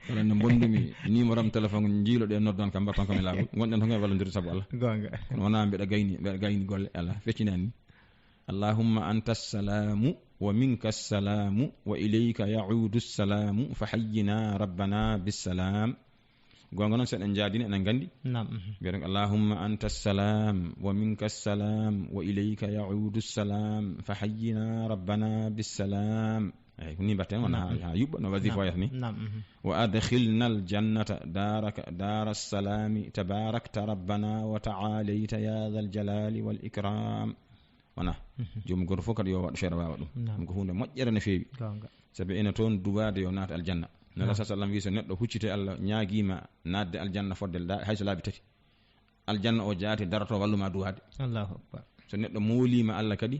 Kala nde mbondumi numéro am téléphone, njiiloɗe noddan kam, mbatton kam e laawol. Ngonɗen tan koye wallondirde sabu Allah. Goonga. Kono wonaa mbeɗa gayni, mbeɗa gayni golle, Allah feccinaani. "Allahumma anta salamu wa minka salamu wa ilayka yaudu salamu fa hayyina rabbana bissalam." Goonga noon, so eɗen njaadina, eɗen nganndi. Naam, mhm. Mbiyaten, "Allahumma anta salam wa minka salam wa ilayka yaudu salam fa hayyina rabbana bissalam." Eyi, ko nii mbaɗten, wona, naam, haa, haa yuɓɓa no wasifa, naam, wayata ni. Naam, mhm. "Wa adkhilna aljannata daraka, dara salami tabarakta rabbana wa ta'alayta ya dhal jalali wal ikram." Wona. Mhm. Joomum gooto fof kadi yo waɗ feere waawa ɗum. Naam. Ɗum ko huunde moƴƴere no feewi. Goonga. Sabi ene toon duwaade yo naat aljanna. Naam. Nela sa sallam wi, so neɗɗo huccite Allah, ñaagiima naatde aljanna fodde la-, hay so laabi tati, aljanna o jaati daroto wallu ma duwaade. Allahu akbar. So neɗɗo mooliima Allah kadi,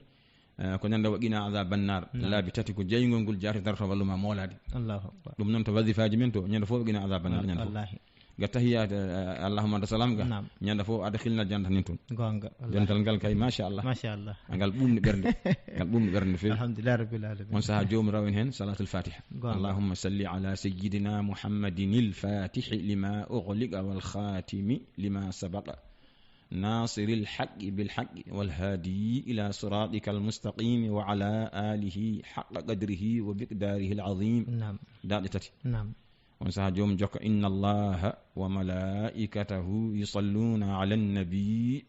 eh, ko ñande wa qina adhaban nar, naam, laabi tati ko jeyngol ngol jaati daroto wallu ma moolaade. Allahu akbar. Ɗum noon to wasifaaji men to, ñande fof wa qina adhaban nar, ñande fof. Wallahi. Ga tahiyaat, eh, allahumma anta salam ga. Naam. Ñande fof adkhilna jannata nin toon. Goonga, wallahi. Dental ngal kay, machallah. Machallah. Ngal ɓuumni ɓernde. Ngal ɓuumni ɓernde no feewi. Alhamdulillah rabbil alamin. On saha joomum rawen heen salatul fatiha. Goonga. Allahumma salli ala sayyidina Muhammadin il fatihi lima ughliqa wal khatimi lima sabaqa. Nasiril haqqi bil haqqi wal hadi ila siratikal mustaqim wa ala alihi haqqa qadrihi wa miqdarihi al azim. Naam. Daaɗe tati. Naam. On saha joomum jokka, inna Allaha wa malaikatahu yusalluna ala nabi.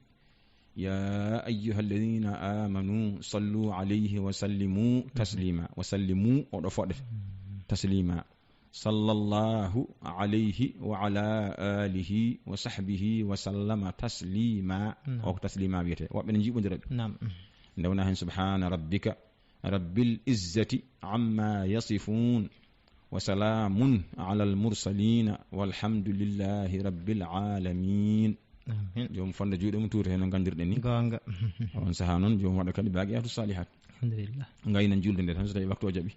Ya ayyuha alladhina amanu sallu alayhi wa sallimu taslima. Wa sallimu, oɗo foɗe. Taslima. Sallallahu alayhi wa ala alihi wa sahbihi wa sallama taslima. Naam. O ko taslima wiyete. Woɓɓe ne njiɓodira ɓe. Naam. Nde wona heen subhana rabbika rabbil izzati amma yasifun. Wa salamun ala al mursalina walhamdulillahi rabbil alamin. Amin. Joom fonda juuɗe mum tuuta heen no nganndirɗen ni. Goonga. On saha noon joom waɗa kadi baqiyatu salihat. Alhamdulillah. Ngayna julde nde tan so tawi waktu o jaɓi.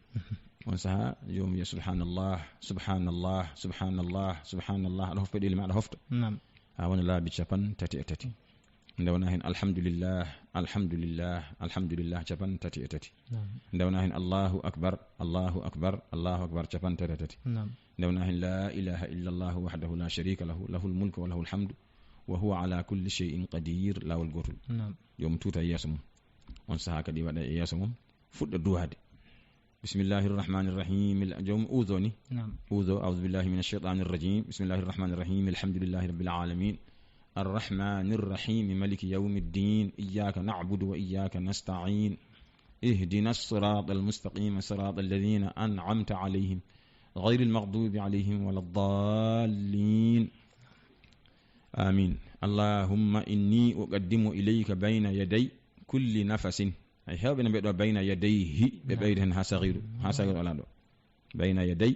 On saha joom wiya subhanallah, subhanallah, subhanallah, subhanallah. Aɗa hofta ɗeli ma, aɗa hofta. Naam. Ha wona laabi capan tati e tati. Nde wona heen alhamdulillah, alhamdulillah, alhamdulillah capan tati e tati. Naam. Nde wona heen allahu akbar, allahu akbar, allahu akbar capan tati e tati. Naam. Nde wona heen la ilaha illa Allah wahdahu la sharika lahu, lahul mulku wa lahul hamdu, wa huwa ala kulli shay'in qadir, laawol gootol. Naam. Yo mo tuuta e yeeso mum. On saha kadi waɗa e yeeso mum, fuɗɗa duwaade. بسم الله الرحمن الرحيم. Joom uudo ni. Naam. Uudo, أعوذ بالله من الشيطان الرجيم. بسم الله الرحمن الرحيم. الحمد لله رب العالمين. الرحمن الرحيم. مالك يوم الدين. إياك نعبد وإياك نستعين. اهدنا الصراط المستقيم. صراط الذين أنعمت عليهم. غير المغضوب عليهم ولا الضالين. آمين. اللهم إني أقدم إليك بين يدي كل نفس. Ay, heewɓe ne mbiya ɗo bayna yadayhi, ɓe Naam. ɓeyda heen haa sagiiru, haa sagiiru alaa ɗo. Bayna yaday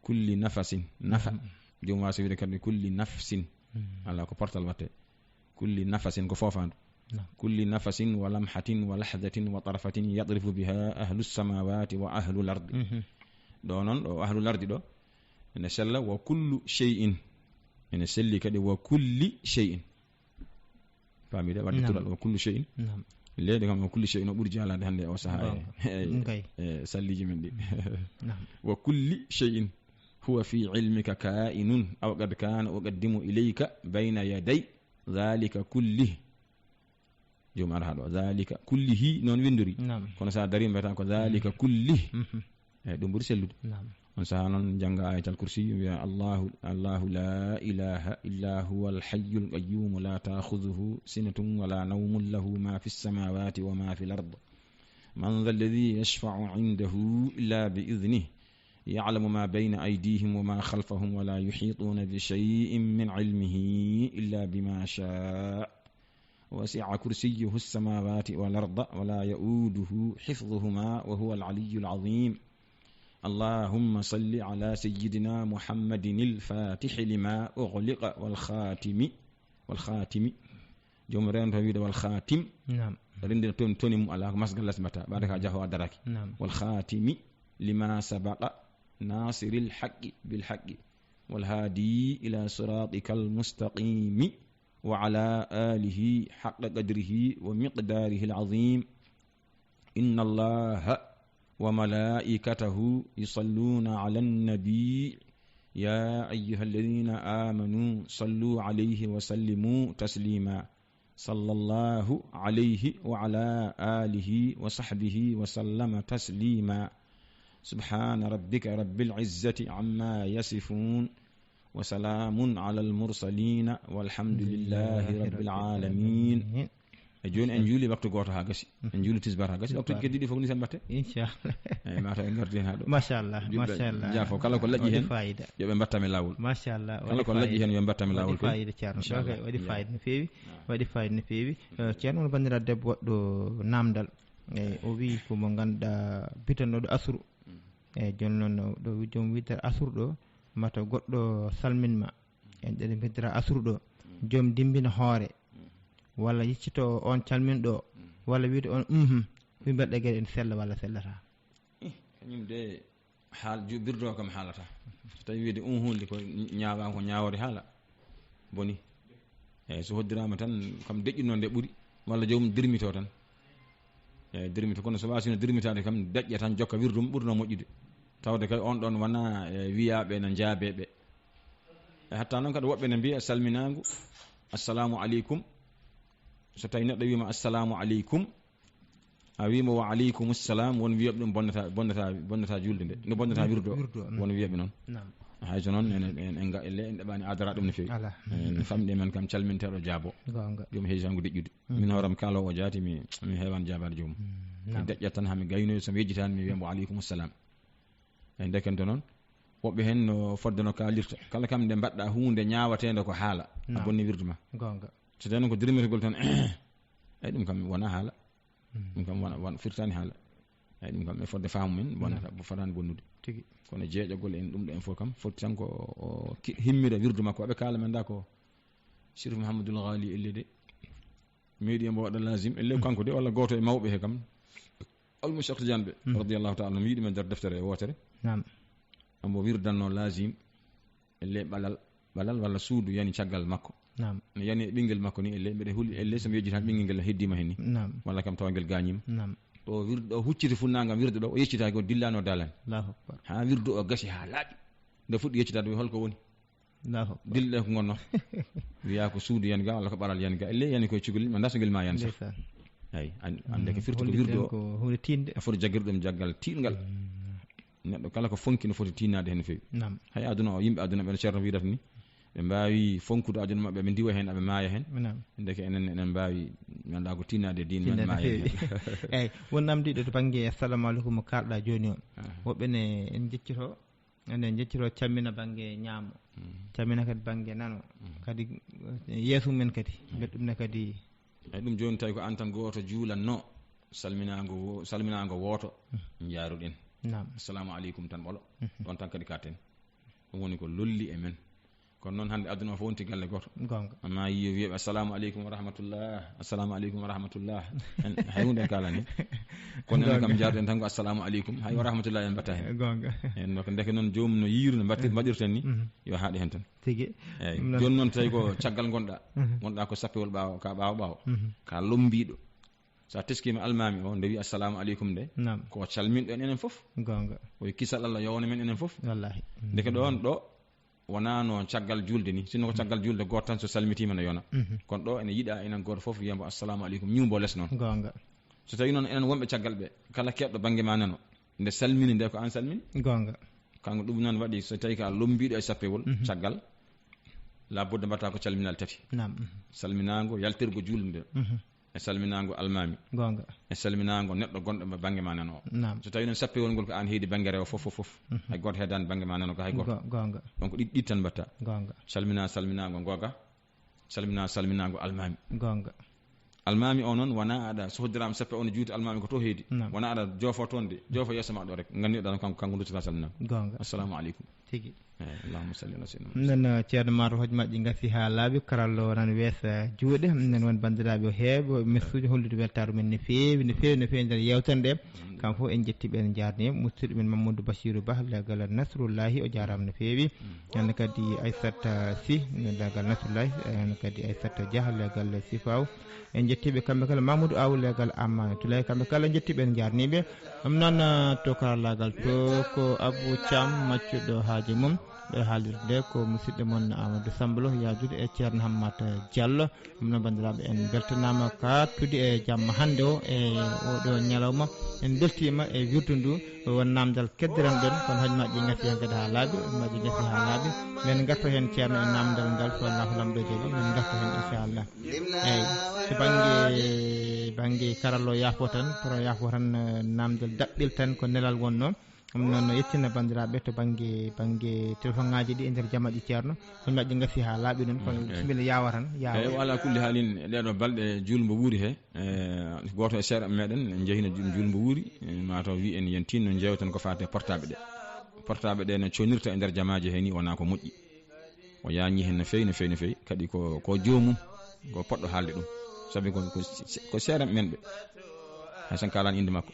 kulli nafasin, nafa. Mhm. Joom waasa wiide kadi kulli nafsin. Mhm. Alaa ko portal watte. Kulli nafasin ko foofaandu. Naam. Kulli nafasin wa lamhatin wa lahzatin wa tarfatin yadrifu biha ahlu samawati wa ahlu lardi. Mhm. Ɗo noon, ɗo ahlu lardi ɗo, ene sella wa kullu shay'in. Ene selli kadi wa kulli shay'in. Faamide? Wadde Naam. Tural wa kullu shay'in. Naam. Leyɗe kam wa kullu shay'in o ɓuri jaalaade hannde o sahaa e, Goonga. e, Mm, kay. e salliiji men ɗi. Naam. Wa kulli shay'in huwa fi ilmika kaa'inun aw qad kana uqaddimu ilayka bayna yaday dhalika kulli. Joom ara haa ɗo. Dhalika kullihi noon winndori. Naam. Kono so a darii mbiyata ko dhalika Mm. kulli. Mhm. Eyi, ɗum ɓuri sellude. Naam. On sahaa noon jannga Ayatal Kursi, wiya, Allahu, Allahu la ilaha illa huwa al-hayyul qayyum la ta'khudhuhu sinatun wa la nawmun lahu ma fi as-samawati wa ma fi al-ard. Man dha alladhi yashfa'u 'indahu illa bi idhnihi. Ya'lamu ma bayna aydihim wa ma khalfahum wa la yuhituna bi shay'in min 'ilmihi illa bima sha'a. وسع كرسيه السماوات والأرض ولا يؤوده حفظهما وهو العلي العظيم. اللهم صل على سيدنا محمد الفاتح لما أغلق والخاتم، والخاتم. Joom rento wiide والخاتم. Naam. Renndina toon, toon e mum alaa ko masgal las mbatta. Ɓaade ka jaho a daraki. Naam. والخاتم لما سبق ناصر الحق بالحق والهادي إلى صراطك المستقيم وعلى آله حق قدره ومقداره العظيم. إن الله وملائكته يصلون على النبي. يا أيها الذين آمنوا صلوا عليه وسلموا تسليما. صلى الله عليه وعلى آله وصحبه وسلم تسليما. سبحان ربك رب العزة عما يصفون. وسلام على المرسلين والحمد لله رب العالمين. E jooni en njuuli waktu gooto haa gasi. En njuuli tisbaar haa gasi. Waktuuji keddiiɗi fof ni sen mbatte. Inchallah. Eyi, mata en ngardi heen haa ɗo. Machallah, Juɓɓe machallah. Jaafo, kala ko laƴƴi Waɗi heen, fayida. Yo ɓe mbatta mi laawol. Machallah, Kala waɗi ko laƴƴi fayida. Heen, yo mbatta mi Waɗi laawol kay. Fayida, Ceerno. Inchallah. Waɗi, waɗi fayida no feewi. Ah. Waɗi fayida no feewi. Eh, Ceerno, on banndiraaɗo debbo waɗɗo naamndal. Eyi, o wii ko mo ngannduɗaa bitannoɗo asru. Mm. Eyi, jooni noon, ɗo joom widdere asru ɗo, mata goɗɗo salmin ma. En ɗeɗe mbiddira asru ɗo, Mm. joom dimbina hoore. Mm. Walla yeccoto on calminɗo, Mm. walla wiide on, mhm, wi mbaɗɗe geɗe ene sella walla sellata. Eh, kañum de, haal ju-, birdo kam haalata. So tawi wiide un hunde ko ñaawa, ko ñaawore haala boni. Eyyi, so hoddiraama tan, kam deƴƴuno nde ɓuri, walla joomum dirmito tan. Eyyi, dirmito, kono so waasino dirmitaade kam, deƴƴa tan, jokka wirdu mum, ɓurno moƴƴude. Tawde kay on ɗon wona, e, wiyaaɓe ene njaabe ɓe. E hatta noon kadi woɓɓe ne mbiya salminaangu, "Assalamu aleykum." So tawi neɗɗo wiima, "Assalamu aleykum," a wiima, "Wa aleykum salam," won wiyaɓe ɗum bonnata, bonnata, bonnata julde nde, nde bonnata wirdo, wirdo, mm. Won wiyaɓe noon. Naam. Hay so noon, en, en, en, en ga-, elle en ɗaɓani adara ɗum no feewi. Ala. En famɗi men kam calminteeɗo jaabo. Goonga. Ɗum heewi tan ko deƴƴude. Mm. Min hooram kala o jaati mi, mi heewan jaabaade joomum. Mm, mi naam. Deƴƴat tan haa mi gaynoyi, so mi yejjitaani mi wiya mbo aleykum salam. E ndekento noon, woɓɓe heen no fodde no kaalirta. Kala kam nde mbaɗɗa huunde ñaawateende ko haala, a Naam. Bonni wirdu ma. Goonga. So tawi noon ko dirmitagol tan, eyi ɗum kam wona haala. Mm. Ɗum kam wona, won firtaani haala. Eyi ɗum kam e fodde faamu men, wonata, Naam. Fotaani bonnude. Tigi. Kono jeeƴagol en ɗum ɗo en fof kam, foti tan ko o ki-, himmira wirdu makko. Aɓe kaala men da ko Chérif Mouhamadoul Ghali elle de. Meeɗi e mbo waɗa lazim, elle Mm. kanko de, walla gooto e mawɓe he kam. Almushaq Tidiane ɓe, Mm. Radiyallahu ta'ala anhum, yiɗi men nder deftere e wootere. Naam. Ambo wirdanno lazim, elle ɓalal, ɓalal walla suudu yani caggal makko. Naam. No yani e ɓinngel makko ni, elle mbeɗa huli, elle so mi yejjita ɓinngel ngel heddima hen ni. Naam. Walla kam tawa ngel gañima. Naam. Ɗo wirdu, ɗo hucciti funnaangal wirdu ɗo, o yeccita ko dillano dalan. Allahu Akbar. Ha wirdu o gasi ha laaɓi. Nde fuɗɗi yeccitaade, wi holko woni? Allahu Akbar. Dilɗe ko ngonno. Wiya ko suudu yani ga, walla ko ɓaral yani ga. Elle yani koye cugol, ma ndaso ngel ma yani sax. Ndeysaan. Eyi, an-, ande ko Mm, firti ko holli wirdu ten o. Ko huunde tiiɗnde. A foti jaggirde ɗum jaggal tiiɗngal. Mm. Neɗɗo kala ko fonki no foti tiinnaade heen no feewi. Naam. Hay aduna o, yimɓe aduna ɓe no Ceerno wiyrata ni, ɓe mbaawi fonkude aduna maɓɓe, ɓe ndiwa heen, ɓe maaya heen. Naam. Ndeke enen, enen mbaawi, mi anndaa ko tiinnaade e diine, men Tiinnaade maaya feewi. Heen. Eyi, won namdiiɗo to bannge assalamu aleykum mo kaalɗaa jooni o. Aha. Woɓɓe ne en njeccitoo, enen njeccitoo cammina bannge ñaamo. Mhm. Cammina kadi bannge nano. Mhm. Kadi, eh, yeeso men kadi. Mhm. Mbeɗa ɗum ne kadi. Eyi, ɗum jooni tawi ko aan tan gooto juulatnoo. Salminaango wo-, salminaango wooto, Mhm. njaaruɗen. Naam. Assalamu aleykum tan ɓolo. Mhm. Ɗoon tan kadi katen. Ɗum woni ko lolli e men. Kono noon hannde aduna o fof wonti galle gooto. Goonga. Amma yiyo wiyeɓe, "Assalamu aleykum wa rahmatullah. Assalamu aleykum wa rahmatullah." En, hay huunde en kaalani. Kono enen kam Goonga. Njaarɗen tan ko, "Assalamu aleykum." Hay wa rahmatullah en mbatta heen. Goonga. En no ko ndeke noon joomum no yiiru no mbaɗtir-, Mhm. mbaɗirten ni, Mhm. yo haaɗe heen tan. Tigi. Eeyi. Ɗum noon. Jooni noon tawi ko caggal ngonɗaa. Mhm. Ngonɗaa ko sappewol ɓaawo, ka ɓaawo ɓaawo. Mhm. Ka lommbiiɗo. So a teskiima almaami o, nde wiya, "Assalamu aleykum," nde, Naam. Ko calminɗo en enen fof. Goonga. Ko e kisal Allah yowna men enen fof. Wallaahi. Ndeke ɗoon ɗo, wonaa no caggal juulde ni. Sinno ko caggal juulde gooto tan, so salmitiima no yona. Mhm. Kono ɗo ene yiɗaa enen gooto fof wiya mbo, "Assalamu aleykum," ñuumbo les noon. Goonga. So tawi noon enen wonɓe caggal ɓe, kala keeɗɗo bannge ma nano, nde salmini nde ko aan salmini. Goonga. Kanko ɗum noon waɗi so tawi ko a lommbiiɗo e sappewol, Mhm. caggal, labudda mbaɗata ko calminal tati. Naam. Mhm. Salminaango, yaltirgo juulde nde. Mhm. E salminaango almaami. Goonga. E salminaango neɗɗo gonɗo mo bannge ma nano o. Naam. So tawi noon sappewol ngol ko aan heedi bannge rewo fof, fof, fof. Mhm. Hay gooto heedaani bannge ma nano ko hay gooto. Go-, goonga. Donc ɗiɗi, ɗiɗi tan mbaɗta. Goonga. Salmina, salminaango googa. Salmina, salminaango almaami. Goonga. Almaami o noon wonaa aɗa so hoddiraama sappe o no juuti almaami ko to heedi. Naam. Wonaa aɗa joofo toon de. Joofo yeeso ma ɗo rek. Nganndirɗaa noon kanko, kanko ruttata salminaango. Goonga. Assalamu aleykum. Tigi. Eeyi, Allahumma salli ala sayyidina Muhammad. Nen, eh, Ceerno Maaro, hoj majji ngasi haa laaɓi, karallo nan weesa juuɗe. Nen won banndiraaɓe o heeɓo message hollude weltaare men no feewi, no feewi, no feewi nder yeewtere nde. Kam fof en njettii ɓe, en njaarnii musidɗo men Mamadou Bachirou Ba, legal Nasrullahi, o jaaraama no feewi. Mm. Hannde kadi Aissata Sy, legal Nasrullahi, hannde kadi Aissata Dia, legal Sifaw. En njettii ɓe kamɓe kala, Mamadou Aw, legal Ammanatulahi, kamɓe kala en njettii ɓe, en njaarnii ɓe. Ɗum noon, eh, to karallaagal to ko Abou Thiam, maccuɗo haaji mum. Ɗo e haalirde nde ko musidɗo mon Amadou Sambalo, yaadude e Ceerno Hammata Diallo. Ɗum noon, banndiraaɓe, en mbeltanaama kaɗtude e jamma hannde o, e oɗo ñalawma. En mbeltiima e wirdu ndu, won naamndal keddiranɗen, kono hoj majji ngasi heen kadi haa laaɓi, hoj majji ngasi haa laaɓi. Men ngarta heen, Ceerno, e naamndal ngal, so Allahu Laamɗo jaɓi, men ngarta heen, inchallah. Eeyi, so bannge, bannge karallo yaafo tan, kono yaafo tan, eh, naamndal daɓɓel tan ko nelal wonnoo. Ɗum noon, no yettina banndiraaɓe to bannge, bannge telefoŋaaji ɗi e nder jamaaji, Ceerno. Hoj majji ngasi haa laaɓi noon, kono Mm, eeyi. Bisimilla, yaawa tan, yaawa. Eeyi, wa ala kulli haalin, e ɗee ɗoo balɗe juulmbo wuuri he, e, gooto e seeɗa meɗen, en njehino ju-, juulmbo wuuri, e, maa taw wi en yen tinno njeewten ko faati e portable ɗe. Portable ɗe no conirta e nder jamaaji he ni wonaa ko moƴƴi. O yaañi heen no feewi, no feewi, no feewi. Kadi ko, ko joomum, ko poɗɗo haalde ɗum. Sabi ko, ko se-, ko seeɗa men ɓe. Hay so en kaalaani innde makko.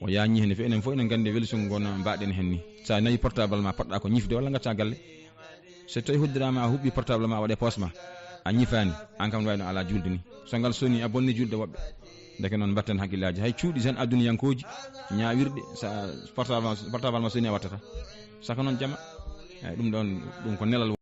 O yaa ñiihe no feewi, enen fof enen nganndi welisugol ngol no mbaɗen heen ni. So a nawi portable ma, potɗa ko ñifde walla ngacca galle. So tawi hoddiraama, a huɓɓi portable ma, a waɗe poos ma, a ñifaani, aan kam no wayi no alaa juulde ni. So ngal sonii, a bonni juulde woɓɓe. Ndeke noon, mbatten hakkillaaji. Hay cuuɗi tan aduniyankooji, ñaawirɗe, so portable ma, portable ma sonii, a wattata. Saka noon jama. Eeyi, ɗum ɗoon, ɗum ko nelal